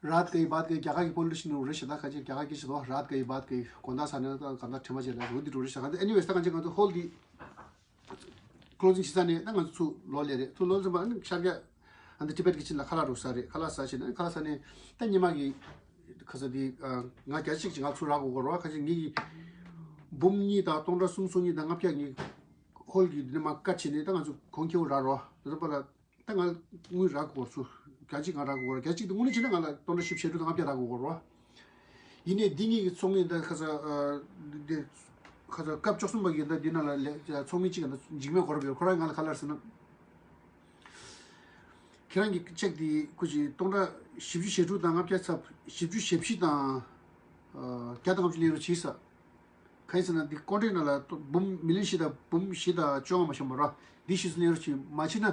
རཱད་གའི་བཱད་གའི་རྒྱ་གར་གྱི་པོ་ལི་ཊི་ཤན་རེད་ཤག་ད་ཁ་ཅིག་རྒྱ་གར་སྐད་ཆ་དོ། རཱད་གའི་བཱད་གའི་དགོང་དག་ཚར་ནས་ད་གང་ལྟར་དྲན་པ་བརྗེད་ལ་འོ་འདི་འགྲོ་རེད་ཤག་ད་ཨེ་ནི་ཝེས་ད་གང་ཅི་གང་ཚོ་ཧོལ་འདི་ཀློ་ཛིང་བྱེད་ས་ནས་ད་ང་ཚོ་ཚུར་ལོག་སླེབས་རེད། ཚུར་ལོག་ཙམ་པ་ཨ་ནི་ཤར་རྒྱག་ཨ་འདི་ཊི་བེཊ་ཀི་ཆེན་ལ་ཁ་ལག་རོགས་ཟ་རེད། ཁ་ལག་ཟ་བྱས་ནས་ཁ་ལག་ཟ་ནས་ད་ཉི་མ་གི་ཁ་ས་འདི་ང་བརྒྱ་ཆ་གཅིག་ཅིག་ང་ཚུར་རག་དགོས་རོགས། ཁ་ཅིག་ངེད་ཀྱི་འབུམ་གཉིས་དང་སྟོང་ཕྲག་སུམ་སོ་གཉིས་དང་ལྔ་བརྒྱ་ངེད་ཧོལ་གྱི་འདི་ནས་མ་བཀའ་བྱས་ནས་ད་ང་ཚོ་གོང་ཁེ་པོ་རག་རོགས། ད་ལྟ་བར་ལ། ད་ང་དངུལ་རག་དགོས་སུ་བརྒྱ་གཅིག་ང་རག་དགོས་ར། བརྒྱ་གཅིག་དེ་དངུལ་ནི་བྱས་ན་ང་ལ་སྟོང་ཕྲག་བཞི་བཅུ་ཞེ་དྲུག་དང་ལྔ་བརྒྱ་རག་དགོས་ར། ཡིན་ནའི་འདི་གཉིས་ཀྱི་ཚོགས་མི་འདི་ཁ་ས་འདི་ཁ་ས་སྐབས་བཅུ་གསུམ་པ་གི་འདི་འདི་ནང་ལ་ལས་ཚོགས་མི་གཅིག་གི་འདི་འཇིགས་མེད་གོ་རབ་ཡོད། ཁོ་རང་ང་ལ་ག་ལ་ཟེར་ན། ཁྱེད་རང་གི་ཅེག་འདི་ཁུ་ཅི་སྟོང་ཕྲག་བཞི་བཅུ་ཞེ་དྲུག་དང་ལྔ་བརྒྱ་ཚབ་བཞི་བཅུ་ཞེ་བཞི་དང་བརྒྱ་དང་ལྔ་བཅུ་ལེན་རོགས་བྱས་ས། གང་ཡིན་ཟེར་ན་འདི་ཀོན་ཊེག་ནང་ལ་འབུམ་མི་ལི་ཡོན་བཞི་དང་འབུམ་བཞི་དང་བཅོ་ལྔ་མ་ཤོང་བ་ར། འདི་ཤི་སུ་ལེན་རོགས་བྱེད། མ་བྱེད་ན་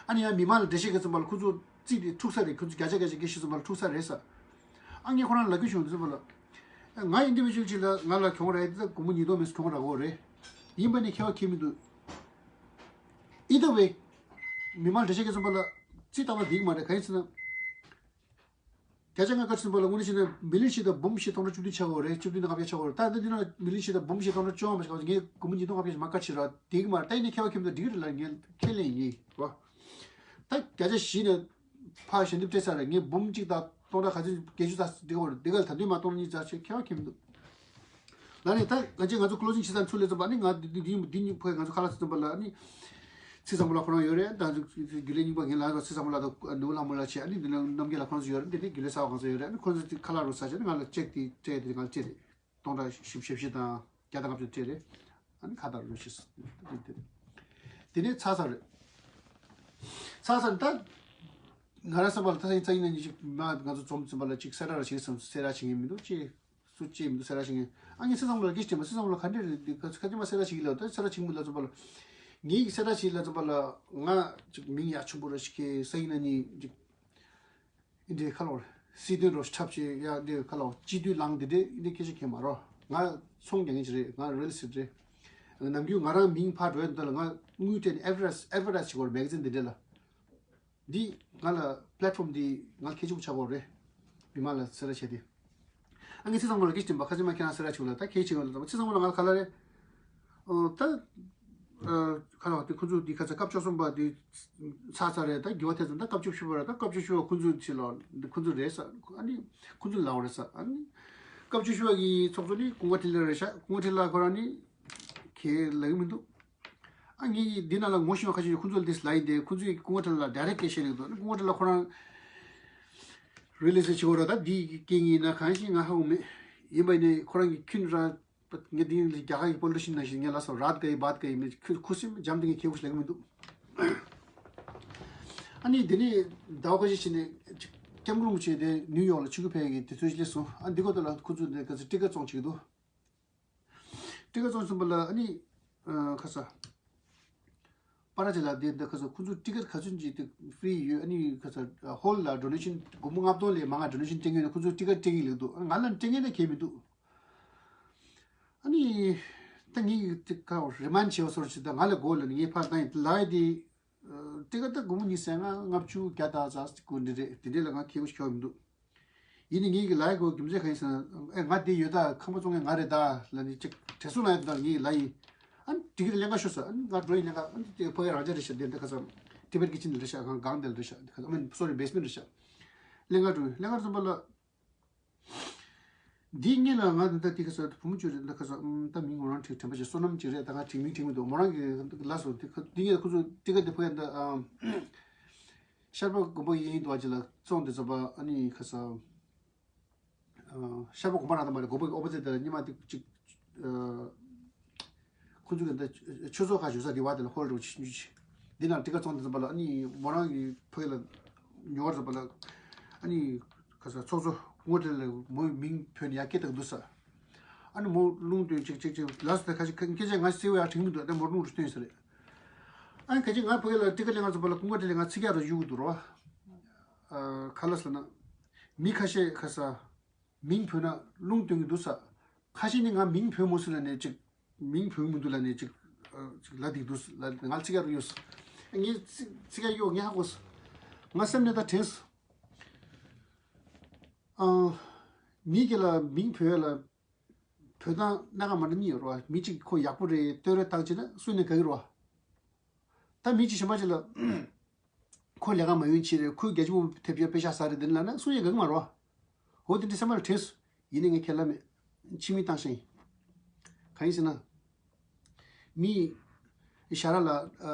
ཨ་ནི་ཡང་མི་མང་ལ་འགྲེལ་བཤད་ག་ཚོད་པ་ལ་ཁོ་ཚོ་རྩིས་དེ་འཁྲུག་ས་རེད། ཁོ་ཚོ་བརྒྱ་ཆ་བརྒྱ་ཆ་སྐད་ཤི་སུ་པ་ལ་འཁྲུག་ས་རེད་ས། ཨ་ངས་ཁོ་རང་ལབ་རྒྱུ་བྱུང་ཚོད་པ་ལ། ང་ཨིན་ཌི་བི་ཇུ་ཨལ་ཅིག་ལ་ང་ལ་གྱོང་རེད་དེ་སྒོར་མོ་ཉིས་སྟོང་མིན་གྱོང་རག་གོ་རེད། ཡིན་པ་ནི་ཁྱད་པར་ཁྱད་མི་འདུག་ཨི་ད་ཝེ། མི་མང་འགྲེལ་བཤད་ག་ཚོད་པ་ལ་རྩིས་ལྟ་བ་འགྲིག་མ་རེད། གང་ཡིན་ཟེར་ན། བརྒྱ་ཆ་ལྔ་བཀའ་ཁྲིམས་པ་ལ་དངོས་གནས་བྱས་ན་མི་ལི་ཡོན་བཞི་དང་འབུམ་བཞི་སྟོང་ཕྲག་བཅུ་བདུན་ཆགས་ཡོད་རེད། བཅུ་བདུན་དང་ལྔ་བརྒྱ་ཆགས་ཡོད་རེད། ད་ལྟ་འདི་ན་མི་ལི་ཡོན་བཞི་དང་འབུམ་བཞི་སྟོང་ཕྲག་བཅོ་ལྔ་མ་ཆགས་པ་ངས་སྒོར་མོ་ཉིས་སྟོང་ལྔ་བརྒྱ་ཞིག་མ་བཀའ་ཁྲིམས་ར་འགྲིག་མ་རེད། ད་ཡིན་ནའི་ཁྱད་པར་ཁྱད་མི་འདུག་འགྲིག་གི་རེད་ལ་ངས་ཁས་ལེན་ཡིན་རོ། ད་བརྒྱ་ཆ་བཞི་ནས་ཕར་ཞལ་འདེབས་སྤྲད་ཚར་རེད། ངས་འབུམ་གཅིག་དང་སྟོང་ཕྲག་ག་ཚོད་བརྒྱད་ཅུ་དང་འདི་ག་བར་འདི་ག་ལ་ད་དུང་མ་གཏོང་གཉིས་ཙམ་ཞིག་ཁྱད་པར་ཁྱད་མི་འདུག་ལ་ནི་ད་ང་ཚོས་ང་ཚོ་ཀློ་ཛིང་བྱེད་ས་ཚུར་ལས་ཙམ་པ་ནི་ང་འདི་འདི་འདི་འདི་གཉིས་ཕོ་ང་ཚོ་ཁ་ལག་ཙམ་པ་ལ་ནི་ཚེ་བཟང་པོ་ལ་ཁོ་རང་ཡོད་རེད། ད་རྒྱུན་ལས་རྙིང་པ་ངས་ལ་ཚེ་བཟང་པོ་ལ་ད་ནུ་ལྷ་མོ་ལ་བྱས། ཨ་ནི་འདི་ནི་རྣམ་རྒྱལ་ལ་ཁོ་རང་ཚོ་ཡོད་རེད། འདི་ནི་རྒྱུན་ལས་གསར་པ་ཁོ་རང་ཚོ་ཡོད་རེད། ཨ་ནི་ཁོ་རང་ཚོ་ཁ་ལག་རུ་ས་བྱས་ནི་ང་ལ་ཅེག་དེ་སྤྲད་དེ་ང་ལ་སྤྲད་རེད། སྟོང་ཕྲག་བཞི་བཅུ་ཞེ་བཞི་དང་བརྒྱ་དང་ལྔ་བཅུ་སྤྲད་རེད། ཨ་ནི་ཁ་ད་རུ་ཤི་སོང་། དེ་ནས་ཚར་ཚར་རེད། ཚར་ཚར་ད། ང་རང་བསམ་པ་ལ་ད་ཡིན་ཙང་ཡིན་ན་ཉི་ཤུ་མ་ང་ཚོ་འཛོམས་ཙམ་པ་ལ་ཅིག་གསལ་བསྒྲགས་ར་བྱེད་བསམ་གསལ་བསྒྲགས་བྱེད་མཁན་མི་འདུག་ཅེས་སུ་ཅེས་མི་འདུག་གསལ་བསྒྲགས་བྱེད་མཁན། ཨ་ངས་སེ་ཚང་མ་ལ་སྐད་ཆ་དྲིས་པ། སེ་ཚང་མ་ལ་ག་འདྲས་རེད་འདི་ཁ་ཁ་ཅི་མ་གསལ་བསྒྲགས་བྱེད་ཀྱི་ལ་ད་གསལ་བསྒྲགས་བྱེད་མི་ལ་ཙམ་པ་ལ་ངེད་ཀྱི་གསལ་བསྒྲགས་བྱེད་ལ་ཙམ་པ་ལ་ང་ཅིག་མིང་ཡག་ཆེན་པོ་ར་ཞིག་གི་ས་ཡིན་ན་ནི་ཅིག་འདི་ཁ་ལོ་སྲིད་དོན་རོ་ཁྲབ་ཆེ་ཡ་འདི་ཁ་ལོ་སྤྱི་འཐུས་ལངས་འདི་འདྲས་འདི་སྐད་ཆ་གས་མ་རོ། ང་ཚོང་རྒྱག་མཁན་ཅིག་རེད། ང་རི་ཡལ་ཨེ་སི་ཊེཊ་རེད། ནམ་རྒྱུན་ང་རང་མིང་ཕར་འགྲོ་ཡ་འདི་ལ་ང་དངུལ་སྤྲད་ནས་ཨེ་ཌི་ཝར་ཊའི་ཛི་ཨེ་ཌི་ཝར་ཊའི་ཛི་བྱེད་དགོས་རེད། མེ་ག་ཛིན་འདི་འདྲས་ལ། འདི་ང་ལ་པི་ལེཊ་ཕོམ་འདི་ང་ལ་གལ་ཆེན་པོ་ཆགས་ཀྱི་ཡོད་རེད། མི་མང་ལ་གསལ་བསྒྲགས་བྱས་ཏེ། ཨ་ངས་ཚེ་བཟང་པོ་ལ་སྐད་ཆ་དྲིས་པ། ཁ་ཅིག་མ་ཁྱེད་རང་གསལ་བསྒྲགས་བྱེད་ཀྱི་ལ་ད་གལ་ཆེ་གི་ལ་ད་ཚེ་བཟང་པོ་ལ་ང་ལ་ག་ལ་རེད། ཨོ་ད། ཨ་ཁ་ལ་བ་དེ་ཁོ་ཚོ་འདི་ཁ་ཚ་སྐབས་བཅུ་གསུམ་པ་དེ་ཚར་ཚར་རེད། ད་འགྱུར་བ་ཐེབས་སོང་། ད་སྐབས་བཅུ་བཞི་པ་རེད། ད་སྐབས་བཅུ་བཞི་པ་ཁོ་ཚོ་ཚེ་ལ་འདི་ཁོ་ཚོ་རེད་ས། ཨ་ནི་ཁོ་ཚོ་ལའོ་རེད་ས། ཨ་ནི་སྐབས་བཅུ་བཞི་པ་གི་ཚོགས་གཙོ་ནི་ཀུན་དགའ་བྲལ་རེད་ཤག་ཀུན་དགའ་བྲལ་ལ་ཁོ་རང་ནི་ཁས་ལེན་གྱི་མི་འདུག་ཨ་ངས་འདི་ནང་ལ་ངོ་ཤེས་པ་ཁ་ཤས་ཁོང་ཚོ་ལ་འདི་ལབ་ཡིན་ཏེ། ཁོང་ཚོས་ཀུན་དགའ་བྲལ་ལ་ཌའི་རེག་སྐད་བཤད་ལེགས་འདུག་ཀུན་དགའ་བྲལ་ལ་ཁོ་རང་རི་ཡལ་ཨེ་སི་ཊེཊ་བྱེད་དགོས་ར། ད་འདི་གི་སྐད་ངེས་ན་གང་ཞིག་ང་ཧ་གོ་མེད། ཡིན་པ་ནི་ཁོ་རང་གི་ཁྱོན་ར་ངས་འདི་རྒྱ་གར་གྱི་པོ་ལི་ཊི་ཤན་ནང་བཞིན་ངས་ལབ་སོང་། རཱད་གའི་བཱད་གའི་མི་ཁུ་ཁུ་སིམ་འཇམ་དེ་ངས་ཁྱེད་ཁུ་ལེགས་མི་འདུག་ཨ་ནི་འདི་ནས་ཟླ་བ་ཁ་ཤས་ཕྱིན་ནས་སྐྱབས་མགོན་རིན་པོ་ཆེ་དེ་ནིའུ་ཡོག་ལ་ཆིབས་བསྒྱུར་ཕེབས་ཡག་གི་དུས་ཚོད་སླེབས་སོང་། ཨ་འདི་གོ་ད་ལ་ཁོ་ཚོས་འདི་ག་ཚོད་ཊི་ཀེ་ཊི་བཙོང་བྱེད་ཀྱི་འདུག་ཊི་ཀེ་ཊི་བཙོང་ཟིན་པ་ལ་ཨ་ནི་ཁ་ས་པ་ར་ཅི་ལ་དེ་འདི་ཁ་ས་ཁོ་ཚོ་ཊི་ཀེ་ཊི་ག་ཚོད་ཅིག་དེ་ཧྥི་རི་ཡོད། ཨ་ནི་ཁ་ས་ཧོལ་ལ་ཌོ་ནེ་ཤན་སྒོར་མོ་ལྔ་སྟོང་ལས་མང་ང་ཌོ་ནེ་ཤན་སྤྲད་མཁན་ཡོད་ན་ཁོ་ཚོ་ཊི་ཀེ་ཊི་སྤྲད་མཁན་ལེགས་འདུག་ང་ལ་སྤྲད་མཁན་ད་གལ་མི་འདུག་ཨ་ནི་ད་ངས་དེ་ཁ་རི་མན་བྱེད་པ་སོར་ཅིག་ད་ང་ལ་དགོས་ལ་ནི་ངས་ཕར་བཏང་ཡིན་ལ་དེ། ཊི་ཀེ་ཊི་ད་སྒོར་མོ་ཉི་ཤུ་ལྔ་ལྔ་བཅུ་བརྒྱ་དང་ཙག་ཙིག་དགོས་འདི་རེད། དེ་འདྲས་ལ་ང་ཁེ་པོ་ཞིག་ཁྱོག་མི་འདུག་ཡིན་ནི་ངེད་ཀྱི་ལའི་གོ་རྒྱུ་མཚན་གང་ཡིན་ཟེར་ན། ཨེ་ང་འདི་ཡོད་ད། ཁང་པ་བཙོང་མཁན་ང་རེད་ད་ལ་ནི་ཅིག་དྲན་གསོ་གནང་ཡོད་ད་ངེད་ཀྱི་ལ་ཡིན། ཨ་ནི་ཊི་ཀེ་ཊི་ལེན་ག་ཤོག་ཟེར། ཨ་ནི་ང་འགྲོ་ཡིན། ལེན་ག་ཨ་ནི་དེ་ཕ་གི་རང་ཅག་རེད་ཤག་དེ་འདི་ཁ་ས་ཊི་བེཊ་ཀི་ཆེན་འདི་རེད་ཤག་ཁང་སྒང་འདི་རེད་ཤག་ཨ་མིན་སོ་རི་བེ་སི་མེན་ཊི་རེད་ཤག་ལེན་ག་འགྲོ་ཡིན། ལེན་ག་འགྲོ་ཙམ་པ་ལ། འདི་གཉིས་ལ་ང་ད་ལྟ་དེ་ག་ས་བུ་མོ་ཅིག་རེད། ད་ག་ས་ཨམ་ད་མིང་མོ་རང་དྲན་དྲན་པ་བྱེད། བསོད་ནམས་ཅིག་རེད། ད་ང་དྲན་མིང་དྲན་མི་འདུག་མོ་རང་གི་ལ་སོ་དེ་ག་འདི་གཉིས་ལ་ཁོ་ཚོ་དེ་ག་དེ་ཕ་ཡ་ད་ཨམ་ཤར་པ་དགོན་པ་ཡིན་འདུག་ཅིག་ལ་བཙོང་དེ་ཚོ་པ་ཨ་ནི་ག་ས་ཨ་ཤར་པ་དགོན་པ་རང་ད་མ་རེད། དགོན་པ་གི་ཨོ་པོ་ཛིཊ་དེ་ལ་ཉི་མ་དེ་ཅིག་ཨ། ཁོ་ཚོ་གི་འདི་ཆོས་ཚོགས་ཁག་བཞུགས་ས་དེ་བ་དེ་ལ་ཧོལ་རོ་ཆུ་ཆུ་འདི་ནང་ཊི་ཀེ་ཊི་བཙོང་དུས་ཙམ་པ་ལ་ཨ་ནི་མོ་རང་གི་ཕ་གི་ལ་ཉོ་བར་ཙམ་པ་ལ་ཨ་ནི་ག་ས་ཚོགས་གཙོ་ ངོ་དེ་ལ་མོའི་མིང་བོས་ནས་ཡར་སྐད་བཏང་འདུག་ས། ཨ་ནི་མོ་རླུང་བཏོན་ཅིག་ཅིག་ཅིག་ལགས་སོ། ད་ཁ་ཅིག་སྐད་ཆ་ང་གསལ་བོ་ཡར་དྲན་གྱི་མི་འདུག་ད་མོ་རླུང་རུ་བཏོན་ས་རེད། ཨ་ནི་ཁ་ཅིག་ང་ཕ་གི་ལ་ཊི་ཀ་ལེ་ང་ཚོ་བ་ལ་ཀུན་དགའ་ཊི་ལེ་ང་ཚིག་རྒྱག་རོགས་ཞུ་གི་འདུག་རོ། ཨ་ག་ལ་ཟེར་ན། མི་ཁ་ཤས་ཁ་ས། མིང་བོས་ན་རླུང་བཏོན་གྱི་འདུག་ས། ཁ་ཤས་ནི་ང་མིང་བོས་མོ་སུ་ལ་ནས་ཅིག་མིང་བོས་མི་འདུག་ལ་ནས་ཅིག་ཨ་ཅིག་ལ་དེ་འདུག་ལ་ང་ཚིག་ཡ་རུ་ཡོད། ངས་ཚིག་ཚིག་ཡ་ཡོད་ངས་ཧ་གོ། ང་སེམས་ནས་ད་དྲན། ཨ་མི་གི་ལ་མིང་བོས་ལ་བོས་དང་སྣ་ཁ་མ་འདྲ་གཉིས་ཡོད་རོ། མི་གཅིག་ཁོ་ཡག་པོ་རེད་བསྟོད་ར་བཏང་བྱས་ན་སུ་ནས་ག་གི་རོ། ད་མི་གཅིག་གཞན་པ་ཅིག་ལ། ཁོ་ལས་ཀ་མ་ཡོང་ཆེ་རེད། ཁོས་རྒྱ་ཆེ་པོ་ཐེབས་ཡ་པེ་ཤ་ཟ་རེད་དེ་ལ་ན་སུ་ཡང་གང་མ་རོ། འོ་དེ་འདྲ་སེམས་པ་ལ་དྲན་སོང་། ཡིན་ནའི་ངས་ཁས་ལ་མེད། ཕྱི་མིག་བཏང་ཤིང་། གང་ཡིན་ཟེར་ན། མི། ཞར་ལ་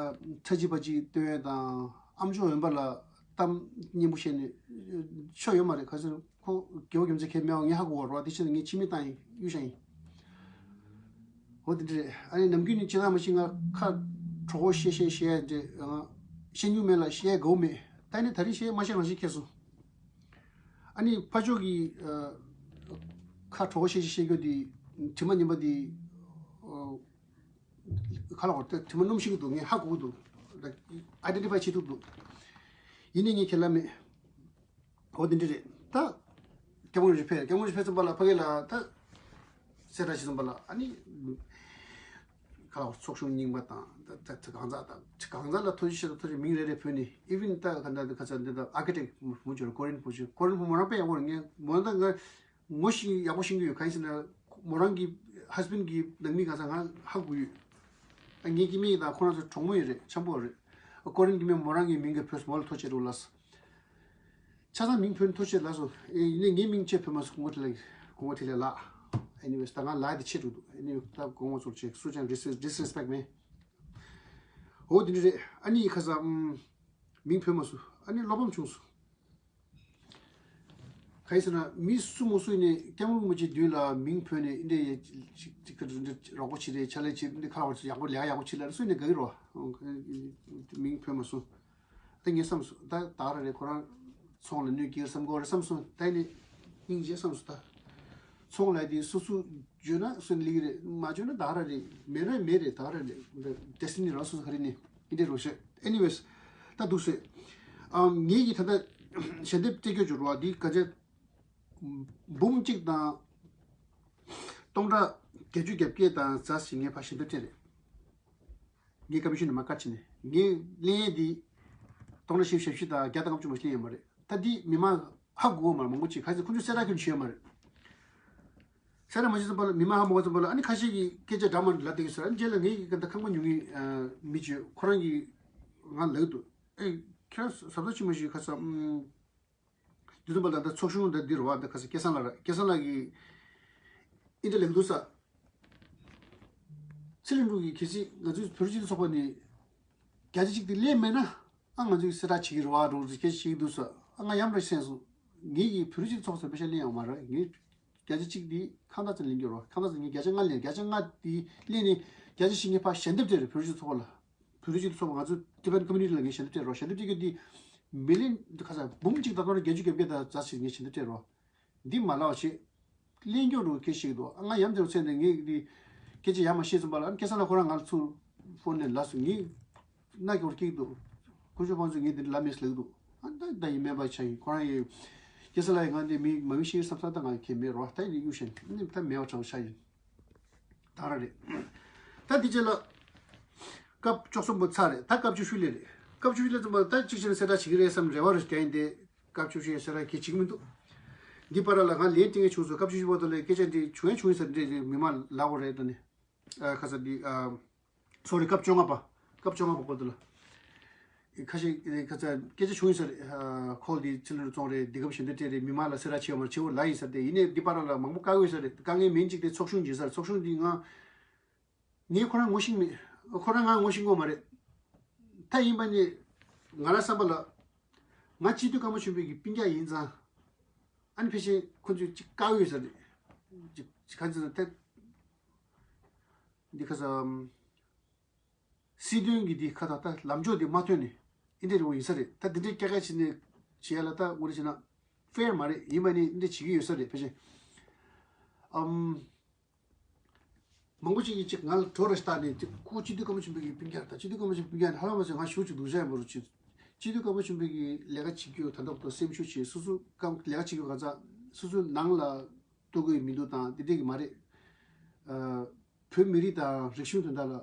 ཁྲ་ཅི་པ་ཅི་སྟོན་ཡ་དང་ཨམ་ཅོག་འོན་པ་ལ་གཏམ་སྙན་པོ་བཤད་ནས་ཆོ་ཡོད་མ་རེད། ག་ཚོད་ཁོ་དགེ་བ་རྒྱུ་མཚན་ཁས་མེད་པ་ངས་ཧ་གོ་བ་རོ། དེ་ཕྱིར་ངས་ཕྱི་མིག་བཏང་ཡིན་གཡུག་ཤ་ཡིན། འོ་དེ་འདྲ་རེད། ཨ་ནི་ནམ་རྒྱུན་ནི་ཅི་ལ་མ་ཤི་ང་ཁ་གྲོགས་པོ་བཤད་བཤད་བཤད་འདྲ་ང་བཤད་མྱོང་མེད་ལ་བཤད་དགའ་བོ་མེད། ད་ནི་ད་རིང་བཤད་མ་བཤད་རང་བཤད་ཁེལ་སོང་། ཨ་ནི་ཕ་ཕྱོགས་ཀྱི་ཁ་གྲོགས་པོ་བཤད་བཤད་བཤད་རྒྱུ་དེ་དྲི་མ་ཉན་པ་དེ་ཁ་ལ་འོར་ཏེ་དྲི་མ་སྣོམ་ཤེས་ཀྱི་འདུག་ངས་ཧ་གོ་གི་འདུག་ཨའི་ཌེན་ཊི་ཕའི་བྱེད་ཐུབ་འདུག་ཡིན་ནའི་ངས་ཁས་ལ་མེད། འོ་དེ་འདྲ་རེད། ད་སྐྱབས་མགོན་རིགས་ཕེབས་སྐྱབས་མགོན་རིགས་ཕེབས་ཙམ་པ་ལ་ཕ་གི་ལ་ད་གསལ་བསྒྲགས་བྱེད་ཙམ་པ་ལ་ཨ་ནི་ཁ་ལ་ཚོགས་ཆུང་རྙིང་པ་དང་ད་ད་གང་ཟག་དང་གང་ཟག་ལ་ཐོ་ཅི་ཤེས་ཐོ་ཅི་མིང་རེ་རེ་བོས་ནས་ཨི་ཝན་ད་ག་ད་ད་ག་ས་འདི་ད་ཨར་ཀི་ཊེག་མུ་ཅོར་ཀོ་རིན་པུ་ཅི་ཀོ་རིན་པུ་མོ་རང་དཔེ་ཡག་པོ་རེད། ངས་མོ་ད་ང་ངོ་ཤེས་ཡག་པོ་ཤེས་ཀྱི་ཡོད། གང་ཡིན་ཟེར་ན་མོ་རང་གི་ཧ་སི་བེན་གི་ནང་མི་གང་ས་ང་ཧ་གོ་ཡོད། ངའི་སྐྱེ་དམན་དང་ཁོ་རང་ཚོ་གྲོགས་མོ་ཡོད་རེད། འཆམ་པོ་རེད། ཀོ་རིན་གྱི་མི་མོ་རང་གི་མིང་གི་བོས་མོ་ལ་ཐོ་ཅི་རུ་ལ་སོ། ཆ་ཚང་མིང་བོས་ཐུགས་རྗེ་ལགས་སོ། ཨེ་ཡིན་ནའི་ངའི་མིང་ཅེས་བོས་མ་སོང་གོང་མ་དེ་ལ་གོང་མ་དེ་ལས་ལགས། Anyways ད་ང་ལགས་དེ་ཆེ་འགྲོ་འདུག Anyway ད་གོང་མ་ཚོར་ཆེ་སུ་ཅང་disrespect མེད། འོ་དེ་འདྲ་རེད། ཨ་ནི་ཁ་ས་ཨམ། མིང་བོས་མ་སོང་། ཨ་ནི་བློ་ཕམ་བྱུང་སོང་། གང་ཡིན་ཟེར་ན་མི་སུ་མོ་སུ་ཡིན་ནའི་སྐྱབས་མགོན་རིན་པོ་ཆེ་མདུན་ལ་མིང་བོས་ནས་འདི་འདྲ་ཅིག་ཅིག་རོགས་པ་བྱེད་རེད། ཕྱག་ལས་བྱེད་འདི་ཁ་ལ་ཡག་པོ་ལས་ཀ་ཡག་པོ་བྱེད་ལ་སུ་ཡིན་ནའི་དགའ་གི་རོ། མིང་བོས་མ་སོང་། ད་ངས་བསམ་སོང་། ད་ད་ག་རང་རེད། ཁོ་རང་ཚོང་ལ་གནོད་སྐྱེལ་བསམ་གོ་རེད་བསམ་སོང་། ད་ནི་སྙིང་རྗེ་བསམ་སོང་། ད་ཚོང་ལ་དེ་སོ་སོ་འཇོན་ན་སུ་ལིག་རེད། མ་འཇོན་ན་ད་ག་རང་རེད། མེད་ན་མེད་རེད། ད་ག་རང་རེད། ད་ཌེ་སི་ཊི་ནི་རང་སོ་སོ་ག་རེ་ནི་ཨིན་དེ་རོ་ཤེ། Anyways ད་འདུག་སེ། ཨམ་ངེད་ཀྱི་ད་ལྟ་ཞལ་འདེབས་སྤྲད་རྒྱུ་འབྱོར་བ་འདི་ག་ཚད་འབུམ་གཅིག་དང་སྟོང་ཕྲག་བརྒྱད་ཅུ་གྱ་བརྒྱད་དང་ཙམ་ཞིག་ངས་ཕར་ཞལ་འདེབས་སྤྲད་རེད། ངའི་ཀ་མི་ཤོན་ནས་མ་བཀར་བྱས་ནས་ངའི་ལེན་ཡས་འདི་སྟོང་ཕྲག་བཞི་བཅུ་ཞེ་བཞི་དང་བརྒྱ་དང་ལྔ་བཅུ་མ་ཞིག་ལེན་ཡོད་མ་རེད། ད་འདི་མི་མང་ཧ་གོ་གི་མ་རེད། མང་པོ་ཅིག་ག་ཚོད་ཁོང་ཚོས་གསལ་བསྒྲགས་ཁྱོན་ནས་བྱས་ཡོད་མ་རེད། གསལ་བསྒྲགས་མ་བྱས་ཙམ་པ་ལ་མི་མང་ཧ་མ་གོ་ཙམ་པ་ལ་ཨ་ནི་ཁ་ཤས་ཀྱིས་སྐད་ཆ་འདྲ་མི་འདྲ་ལབ་བསྡད་ཀྱི་ཟེར། ཨ་ནི་རྗེས་ལ་ངའི་གི་ད་ཁང་པ་ཉོ་མཁན་མི་བྱོས་ཁོ་རང་གིས་ང་ལབ་འདུག་ཨེ་ཁྱེད་རང་གཟབ་གཟབ་བྱེད་མ་ཤེས་ག་ས་ཨུམ། དེ་ཚོ་མ་ལ་ད་ཚོགས་ཆུང་འདི་འདིར་བ་འདི་ཁ་སང་སྐལ་བཟང་ལགས་རེད། སྐལ་བཟང་ལགས་ཀྱིས་ཨིན་དྲ་ལེགས་འདུག་ས། ཚེ་རིང་ལུགས་ཀྱིས་གལ་སྲིད་ང་ཚོའི་བོད་རིགས་སྤྱི་མཐུན་ཚོགས་པ་ནས་བརྒྱ་ཆ་གཅིག་དེ་ལེན་མེད་ན་ཨ་ང་ཚོའི་གསལ་བསྒྲགས་བྱེད་ཀྱི་རེད་བ་འགྲོ་ཟེར་སྐད་ཆ་བཤད་ཀྱི་འདུག་ས། ཨ་ང་ཡམ་ར་སེམས་སོང་། ངེད་ཀྱིས་བོད་རིགས་སྤྱི་མཐུན་ཚོགས་པ་ཟེར་པེ་ཤ་ལེན་ཡོད་མ་རེད། ངས་བརྒྱ་ཆ་གཅིག་དེ་ཁང་ཐག་ཙམ་ལེན་རྒྱུ་རེད། ཁང་ཐག་ཙམ་ངས་བརྒྱ་ཆ་ལྔ་ལེན། བརྒྱ་ཆ་ལྔ་དེ་ལེན་ནས་བརྒྱ་ཆ་བཞི་ངས་ཕར་ཞལ་འདེབས་སྤྲད་རེད་བོད་རིགས་སྤྱི་མཐུན་ཚོགས་པ་ལ། བོད་རིགས་སྤྱི་མཐུན་ཚོགས་པ་ང་ཚོ་ཊི་བེ་ཊན་ཀོ་མིའུ་ནི་ཊི་ལ་ངས་ཞལ་འདེབས་སྤྲད་རོགས། ཞལ་འདེབས་སྤྲད་རྒྱུ་འདི་མི་ལི་ཁ་ས་འབུམ་གཅིག་དང་སྟོང་ཕྲག་བརྒྱད་ཅུ་གྱ་བརྒྱད་དང་ཙམ་ཞིག་ངས་ཞལ་འདེབས་སྤྲད་རོགས། འདི་མ་ལབ་བྱེད། ལེན་རྒྱུ་རུ་སྐད་ཤིག་འདུག་ཨ་ང་ཡམ་དེར་ཚེ་འདི་ངས་འདི་སྐད་ཆ་ཡག་མ་བཤད་ཙམ་པ་ལ་ཨ་ནི་སྐལ་བཟང་ལགས་ཁོ་རང་ང་ལ་ཚུར་ཕོན་ནས་ལབ་སོང་། ངས་སྣ་སྐྱོར་སྐྱིད་འདུག་ཁོ་ཚོ་ཕན་ཚུན་ངས་འདི་ལབ་མེད་ལབ་འདུག་ཨ་ད་ད་ཡིན་མེད་པ་ཆ་ཡིན། ཁོ་རང་ཡིན་སྐལ་བཟང་ལགས་ཡིན། ང་འདི་མི་མ་མི་ཤེས་བསམ་ས་ད་ང་ཁྱེད་མེད་རོགས། ད་ཡིན་གཡུག་བཞིན་ཨ་ནི་ད་མེད་པ་འདྲ་བོ་ཆ་ཡིན། ད་ར་རེད། ད་འདི་རྗེས་ལ། སྐབས་བཅུ་གསུམ་པ་ཚར་རེད། ད་སྐབས་བཅུ་བཞི་སླེབས་རེད། སྐབས་བཅུ་བཞི་སླེབས་ཙམ་པ་ད་གཅིག་བྱས་ན་གསལ་བསྒྲགས་བྱེད་ཀྱི་རེད་བསམ་རེ་བ་རེ་བསྐྱལ་ཡིན་ཏེ། སྐབས་བཅུ་བཞི་གསལ་བསྒྲགས་གལ་བྱེད་ཀྱི་མི་འདུག་འདི་བར་ལ་ང་ལན་སྤྲད་མཁན་བྱུང་སོང་། སྐབས་བཅུ་བཞི་པ་དེ་ལ་སྐད་ཆ་འདི་བྱུང་ཡང་བྱུང་ཡིན་ས་འདྲ་རེད། མི་མང་ལབ་དགོས་རེད་ད་ནི། ཨ་ཁ་ས་འདི་ཨ། སོ་རི་སྐབས་བཅོ་ལྔ་པ། སྐབས་བཅོ་ལྔ་པ་སྐོར་དུ་ལ། ཁ་ཤས་ཁ་ཚ་སྐད་ཆ་བྱུང་ཡིན་ས་རེད། ཨ་ཁོལ་འདི་ཚེ་ལུ་བཙོང་རེད། འདི་སྐབས་ཞལ་འདེབས་སྤྲད་རེད། མི་མང་ལ་གསལ་བསྒྲགས་བྱེད་ཡོད་མ་རེད། བྱེད་འོ་ལབ་ཡིན་ས་རེད། ཡིན་ནའི་འདི་བར་ལ་མང་པོ་དཀའ་གི་ཡོད་ས་རེད། དཀའ་ངལ་མིན་གཅིག་དེ་ཚོགས་ཆུང་བྱེད་ས་རེད། ཚོགས་ཆུང་འདི་ང་། ངས་ཁོ་རང་ངོ་ཤེས་མེད། ཁོ་རང་ང་ངོ་ཤེས་ཀྱི་ཡོད་མ་རེད། ད་ཡིན་པ་ནི། ང་རང་བསམ་པ་ལ། ང་སྤྱི་འཐུས་ཀརྨ་ཆོས་འཕེལ་གྱི་སྤུན་ཀྱག་ཡིན་ཙང་། ཨ་ནི་ཕལ་ཆེར་ཁོ་ཚོས་ཅིག་དཀའ་ཡོད་ས་རེད། ཅིག་ཅིག་ག་ཚོད་ད། འདི་ཁ་ས། སྲིད་དོན་གྱི་འདི་ཁ་ད་ད་ལམ་ཕྱོགས་འདི་མ་ཐོན་ནས་འདི་འདྲའི་རེ་བ་ཡིན་ས་རེད། ད་འདི་འདྲའི་སྐྱ་ཀ་བྱས་ནས་བྱེད་ཡ་ལ་ད་དངོས་གནས་བྱས་ན། ཕེར་མ་རེད། ཡིན་པ་ནི་འདི་བྱེད་ཀྱི་ཡོད་ས་རེད། ཕལ་ཆེར་ཨམ། མང་པོ་ཅིག་གིས་ཅིག་ང་ལ་གྲོགས་རེ་ལྟ་ནས་ཅིག་ཁོ་སྤྱི་འཐུས་ཀརྨ་ཆོས་འཕེལ་གྱི་སྤུན་ཀྱག་དང་། སྤྱི་འཐུས་ཀརྨ་ཆོས་འཕེལ་སྤུན་ཀྱག་ཧ་ལམ་མ་ཚོས་ང་ཞུ་ཅིག་སྡུག་ཅག་ཡིན་པ་རུ་ཅིག་སྤྱི་འཐུས་ཀརྨ་ཆོས་འཕེལ་གྱི་ལས་ཀ་བྱེད་རྒྱུ་ད་ལྟ་བར་དུ་སེམས་ཤུགས་ཆེ། སོ་སོ་ཀམ་ལས་ཀ་བྱེད་རྒྱུ་ག་ཚ་སོ་སོའི་ནང་ལ་གཏོགས་ཀྱི་མི་འདུག་དང་དེ་འདྲས་ཀྱི་མ་རེད། ཨ། བོད་མི་རིགས་དང་རིག་གཞུང་དོན་དག་ལ་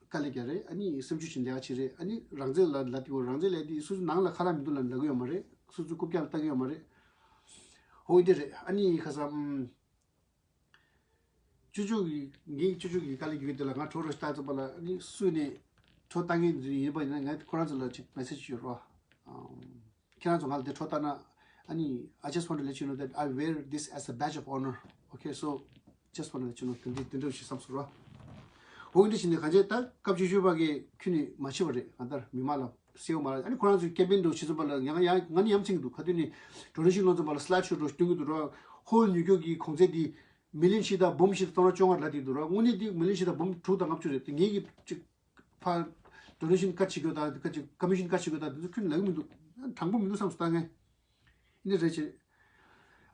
དཀའ་ལས་རྒྱག་རེད། ཨ་ནི་སེམས་ཤུགས་ཆེ་ལས་ཀ་བྱེད་རེད། ཨ་ནི་རང་བཙན་ལ་ལབ་དེ་གོ་རང་བཙན་ལབ་དེ་སོ་སོའི་ནང་ལ་ཁ་ལག་མི་འདུག་ལབ་ལབ་གི་ཡོད་མ་རེད། སོ་སོའི་རྐུབ་བཀྱག་ལ་ལྟ་གི་ཡོད་མ་རེད། འོ་འདི་རེད། ཨ་ནི་ཁ་སང་ཨམ། ཅོ་ཅོ་གི་ངའི་ཅོ་ཅོ་གི་དཀའ་ལས་རྒྱག་གི་དེ་ལ་ང་གྲོགས་རེ་ལྟ་ཙམ་པ་ལ་ཨ་ནི་སུ་ནས་གྲོགས་ལྟ་མཁན་ཡིན་པ་ཡིན་ན་ང་ཁོ་རང་ཚོ་ལ་ཅིག་མེ་སེ་ཇི་ཡོད་རོགས། ཨམ། ཁྱེད་རང་ཚོ་ང་ལ་དེ་འཕྲོ་ལྟ་ན། ཨ་ནི། I just want to let you know that I wear this as a badge of honor. Okay, so just want to let you know. དེ་འདྲ་དེ་འདྲ་ཞིག་བསམ་སོང་ར། འོ་འདི་བྱས་ནས་གང་བྱས་ད་སྐབས་བཅུ་བཞི་པ་གི་ཁྱོན་ནས་མ་བྱས་པ་རེད། ང་ལྟར་མི་མང་ལ་གསལ་པོ་མ་རེད། ཨ་ནི་ཁོ་རང་ཚོའི་ཀེམ་པེན་འདྲ་བྱེད་ཙམ་པ་ལ་ཡང་ཡང་ང་ནི་ཡ་མཚན་གྱི་འདུག་ཁ་ཐུག་ནས་ཌོ་ནེ་ཤན་སློང་ཙམ་པ་ལ་སི་ལའེ་ཌི་ཤོ་འདྲ་སྟོན་གྱི་འདུག་ར། ཧོལ་ཉོ་རྒྱུ་གི་གོང་ཚད་དེ་མི་ལི་ཡོན་གཅིག་དང་འབུམ་གཅིག་དང་སྟོང་ཕྲག་བཅོ་ལྔ་ལབ་དེ་འདུག་ར། དངོས་གནས་དེ་མི་ལི་ཡོན་གཅིག་དང་འབུམ་དྲུག་དང་ལྔ་བཅུ་རེད། དེ་ངེད་ཀྱི་ཅིག་ཕར་ཌོ་ནེ་ཤན་ཀཊ་བྱེད་རྒྱུ་དང་ཀ་ཅིག་ཀོ་མི་ཤན་ཀཊ་བྱེད་རྒྱུ་དང་དེ་ཚོ་ཁྱོན་ནས་ལབ་ཀྱི་མི་འདུག་དྲང་པོ་མི་འདུག་བསམ་སོང་ད་ངས། ཨ་ནི་རེད་ཅེ།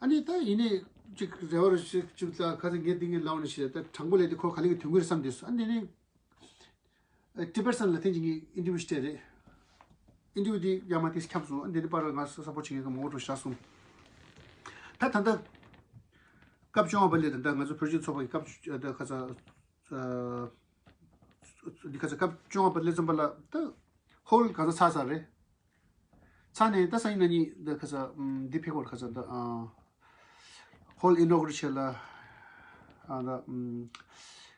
ཨ་ནི་ད་ཡིན་ནའི་ཅིག་རེ་བ་རེ་ཞིག་ཅིག་ད་ཁ་སང་ངས་འདི་ངས་ལབ་ནས་ཞེས་ད་དྲང་པོ་ལས་དེ་ཁོ་ག་ལེ་གི་དོན་གུ་རེད་བསམ་དུས་སོ། ཨ་ནི་ནི་ཊི་བེ་ཊན་ལ་ཐེངས་གཅིག་ངས་ཨིན་ཊར་བིའུ་ཞིག་སྤྲད་རེད། ཨིན་ཊར་བིའུ་དེ་ཡ་མ་དེ་ཁྱབ་སོང་། ཨ་ནི་དེ་ནི་པར་ང་ས་པོ་ཆེ་ངས་མང་པོ་འགྲོ་བཞག་སོང་། ད་ད་ལྟ་སྐབས་བཅོ་ལྔ་པ་ལས་ད་ལྟ་ང་ཚོ་བོད་སྤྱི་ཚོགས་པ་གི་སྐབས་ད་ཁ་ས། འདི་ཁ་ས་སྐབས་བཅོ་ལྔ་པ་སླེབས་ཙམ་པ་ལ་ད་ཧོལ་ག་ས་ཚར་ཚར་རེད། ཚར་ནས་ད་སང་ཉིན་གནངས་ཉིན་འདི་ཁ་ས་འདི་ཕེབས་པར་ཁ་ས་ད་ཧོལ་ཨིན་ནོ་གུ་རེ་ཤན་ལ་ད་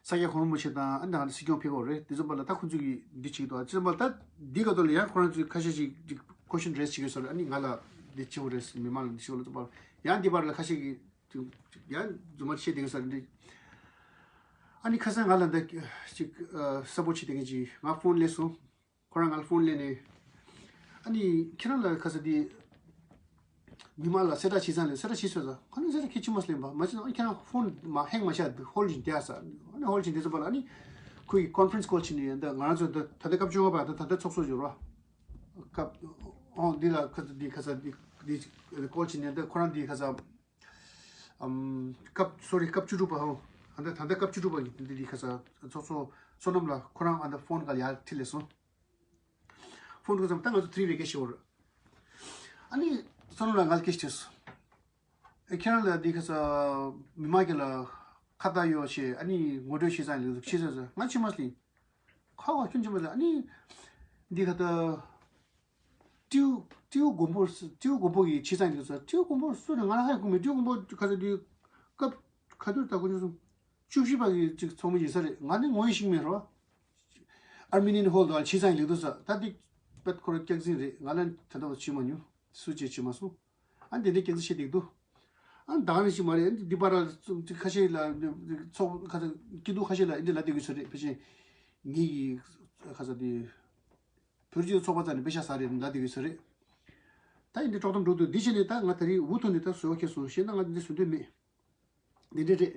ས་སྐྱ་གོང་རིན་པོ་ཆེ་དང་ཨ་ནི་ད་སྲིད་སྐྱོང་ཕེབས་པར་རེད། དེ་ཙམ་པ་ལ་ད་ཁོང་ཚོ་གིས་འདི་བྱེད་ཀྱི་འདུག་དེ་ཙམ་པ་ལ་ད་འདི་ག་དོ་ལ་ཡང་ཁོ་རང་ཚོས་ཁ་ཤས་ཤིག་ཀོ་ཤན་རེ་ཟི་བྱེད་ཀྱི་ཡོད་ས་རེད། ཨ་ནི་ང་ལ་འདི་བྱེད་དགོས་རེད། མི་མང་ལ་འདི་བྱེད་དགོས་རེད་ཙམ་པ་ལ་ཡང་འདི་བར་ལ་ཁ་ཤས་ཀྱིས། ཡང་རྫུན་མ་བཤད་བསྡད་ཀྱི་ས་རེད། ཨ་ནི་ཁ་སང་ང་ལ་འདི་ཅིག་ཨ་གསལ་པོ་བྱེད་བསྡད་མཁན་ཅིག་ང་ཕོན་སླེབས་སོང་། ཁོ་རང་ང་ལ་ཕོན་སླེབས་ནས། ཨ་ནི་ཁྱེད་རང་ལ་ཁ་སང་དེ་མི་མང་ལ་གསལ་བསྒྲགས་བྱས་ཙང་ལས་གསལ་བསྒྲགས་བྱས་སོང་ཙང་ཁོ་ནི་གསལ་བསྒྲགས་ཁྱེད་ཅི་མ་སླེབས་པ་མ་བྱས་ན་ཁྱེད་རང་ཕོན་མ་ཧེང་མ་བྱས་འདུག་ཧོལ་བཞིན་བསྡད་ས། ཨ་ནི་ཧོལ་བཞིན་བསྡད་ཙམ་པ་ལ་ཨ་ནི་ཁོ་ཡི་ཀོན་ཕ་རེན་སི་ཀོལ་བྱས་ནས་ཡོད། འདི་ང་རང་ཚོ་འདི་ད་ལྟ་སྐབས་བཅོ་ལྔ་པ་ད་ད་ལྟ་ཚོགས་གཙོ་ཡོད་རོགས། སྐབས་ཨོ་འདི་ལ་ཁ་སང་འདི་ཁ་སང་འདི་འདི་ཀོལ་བྱས་ནས་འདི་ཁོ་རང་འདི་ཁ་སང་། ཨམ། སྐབས་སོ་རི་སྐབས་བཅུ་དྲུག་པ་ཧོ། ཨ་ད་ད་ལྟ་སྐབས་བཅུ་དྲུག་པ་གི་འདི་འདི་ཁ་ས་ཚོགས་གཙོ་བསོད་ནམས་ལགས་ཁོ་རང་ཨ་ད་ཕོན་ག་ཡར་ཁྲིད་ལས་སོང་། ཕོན་ག་ཙམ་ད་ང་ཚོ་ཐི་རི་ཝེ་ཀེ་ཤི་ཝར། ཨ་ནི་བསོད་ནམས་ལགས་ང་ལ་སྐད་ཆ་དྲིས་སོང་། ཨེ་ཁྱེད་རང་ལ་འདི་ཁ་ས་མི་མང་གི་ལ་ཁ་བརྡ་ཡོད་ཤེས་ཨ་ནི་ངོ་སྤྲོད་བྱེད་ས་ཡིན་ལུགས་ཤེས་ས་ང་ཕྱི་མ་སླིང་། ཁ་བ་ཁྱོད་ཕྱི་མ་སླིང་ཨ་ནི་འདི་ཁ་ད། ཀྲིའུ་ཀྲིའུ་མགོན་པོ་ཀྲིའུ་མགོན་པོ་གི་ཆེ་ཚང་ཡིན་ཟེར། ཀྲིའུ་མགོན་པོ་སུ་རེད། ང་རང་ཧ་གོ་མེད། ཀྲིའུ་མགོན་པོ་ག་ཚོད་དུས་སྐབས་ག་དུས་ལྟ་གོ་མྱོང་སོང་། བཅུ་བཞི་པ་གི་ཅིག་ཚོགས་མི་ཡིན་ས་རེད། ང་ནི་ངོ་ཤེས་མེད་རོ། ཨར་མི་ནི་ཧོལ་དུ་ཆེ་ཚང་ཡིན་ལུགས་འདུག་ས། ད་འདི་པད་ཁོ་ར་སྐྱག་རྫུན་རེད། ང་ལ་ད་ལྟ་བ་བྱེད་མ་མྱོང་། སུ་བྱེད་བྱེད་མ་སོང་། ཨ་འདི་འདྲའི་སྐྱག་རྫུན་བཤད་བསྡད་འདུག་ཨ་ད་ནི་ཞིག་མ་རེད། འདི་པར་ཁ་ཤས་ལ་ཚོགས་ཁ་ས་སྐྱིད་སྡུག་ཁ་ཤས་ལ་འདི་ལ་བསྡད་དགོས་ས་རེད། ཕལ་ཆེར་ངེད་ཀྱི་ཁ་ས་དེ། བོད་རྒྱའི་ཚོགས་པ་རྩ་ནས་པེ་ཤ་ཟ་རེད་འདའ་དེ་གི་ས་རེད། ད་ཡིན་དེ་དཀྲོག་གཏམ་འགྲོ་འདུག་འདི་བྱས་ནས་ད་ང་ད་རིང་འུ་ཐུག་ནས་ད་བཟོ་བ་ཁྱེར་སོང་ཤེས་ན་ང་འདི་བཟོ་འདོད་མེད། འདི་འདྲ་རེད།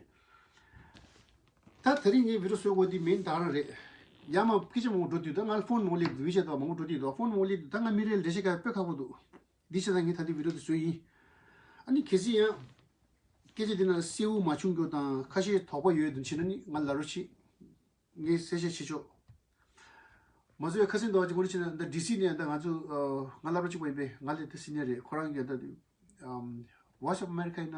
ད་ད་རིང་ངས་བི་ཌིའོ་བཟོ་དགོས་དེ་མིན་ད་རང་རེད། ཡ་མ་སྐད་ཆ་མང་པོ་འགྲོ་དུས་ད་ང་ལ་ཕོན་མང་པོ་སླེབས་འདུག་ཝི་ཆེ་ཊི་མང་པོ་འགྲོ་དུས་ད་ཕོན་མང་པོ་སླེབས་འདུག་ད་ང་མི་རེ་ལ་འགྲེལ་བཤད་ག་དཔེ་ཁག་པོ་འདུག་འདི་བྱས་ཙང་ངས་ད་འདི་བི་ཌིའོ་དེ་བཟོས་ཡིན། ཨ་ནི་གལ་སྲིད་ཡང་། སྐད་ཆ་འདི་ན་གསལ་བོ་མ་བྱུང་རྒྱུ་དང་ཁ་ཤས་དོགས་པ་ཡོད་དུ་བྱས་ན་ནི་ང་ལ་རོ་བྱེད། ངས་གསལ་བཤད་བྱེད་ཆོག་མ་བཟོས་ཁ་སེང་འདུག་ཅིག་ངོ་ནས་བྱས་ན་འདི་ཌི་སི་ནས་འདི་ང་ཚོ་ང་སློབ་གྲྭ་གཅིག་པ་ཡིན་པས་ང་ལས་དེ་སི་ནི་ཡར་རེད། ཁོ་རང་གིས་འདི་Voice of America ཡིན་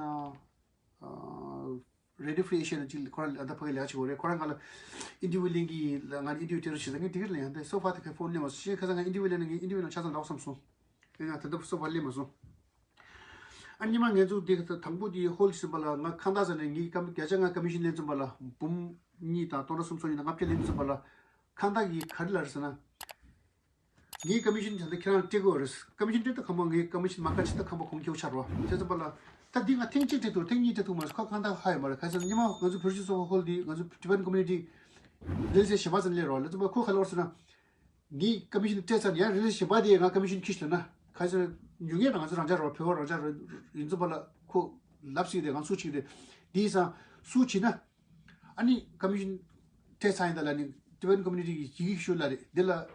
ན་Radio Free Asia ཡིན་ན་ཅིག་ཁོ་རང་འདི་ཕ་གི་ལས་ཀ་བྱེད་དགོས་རེད། ཁོ་རང་ང་ལ་ཨིན་ཊར་བིའུ་ལེན་གི་ཡིན་ལ་ང་ལ་ཨིན་ཊར་བིའུ་སྤྲད་རོགས་བྱེད་ཟེར། ངས་དེ་གར་ལ་ཡང་འདི་སོ་ཕར་དེ་ག་ཕོན་སླེབས་མ་སོང་། ཁ་སང་ང་ཨིན་ཊར་བིའུ་ལེན་ན་ངས་ཨིན་ཊར་བིའུ་ནང་ཆ་ཚང་ལབ་བསམ་སོང་། ཡིན་ཡང་ད་ལྟ་སོ་ཕར་སླེབས་མ་སོང་། ཨ་ཉི་མ་ངས་ཚུགས་དེ་དང་པོ་དེ་ཧོལ་ཟིན་པ་ལ་ང་ཁང་བདག་ཟེར་ནས་ངའི་ཀམ་བརྒྱ་ཆ་ལྔ་ཀོ་མི་ཤན་ལེན་ཙམ་པ་ལ་འབུམ་གཉིས་དང་སྟོང་ཕྲག་སུམ་ཅུ་སོ་གཉིས་དང་ལྔ་བརྒྱ་ལེན་ཙམ་པ་ལ་ཁང་བདག་གིས་ག་རེ་ལབ་རེད་ཟེར་ན། ངའི་ཀོ་མི་ཤན་ད་ལྟ་ཁྱེད་རང་སྤྲད་དགོས་རེད། ཀོ་མི་ཤན་སྤྲད་དུས་ཁང་པ་ངའི་ཀོ་མི་ཤན་མ་བཀག་ཕྱིན་ད་ཁང་པ་གོང་ཁེ་བོ་ཆགས་རོགས་དེ་ཙམ་པ་ལ། ད་འདི་ང་ཐེངས་གཅིག་སྤྲད་ཐུབ་ཐེངས་གཉིས་སྤྲད་ཐུབ་མ་རེད། ཁ་ཁང་བདག་ཧ་ཡོད་མ་རེད། ག་ཚོད་ཉི་མ་ང་ཚོ་བོད་སྤྱི་ཚོགས་ཧོལ་འདི་ང་ཚོ་ཊི་བེ་ཊན་ཀོ་མི་ནི་ཊི་རི་ལི་ཇི་ཡས་ཞེ་པོ་ཙམ་སླེབས་རོགས་ལབ་ཙམ་པ་ཁོ་ག་ལབ་རེད་ཟེར་ན། ངའི་ཀོ་མི་ཤན་སྤྲད་ཚར་ནས་ཡང་རི་ལི་ཞིག་པ་དེ་ང་ཀོ་མི་ཤན་ཁྱི་ཞིག་ལ་ན་ག་ཚོད་ཉུང་ངེས་རང་ཚོ་རང་ཅག་རོ་བོད་པ་རང་ཅག་རོ་ཡིན་ཙམ་པ་ལ་ཁོ་ལབ་སྲིད་དེ་ང་སུ་ཆིག་རེད། དེའི་སང་སུ་ཆི་ན་ཨ་ནི་ཀོ་མི་ཤན་སྤྲད་ཚར་ཡིན་ད་ལ་ནི་ཊི་བེ་ཊན་ཀོ་མི་ནི་ཊི་གི་ཡིག་ཤོད་ལ་རེད་དེ་ལ་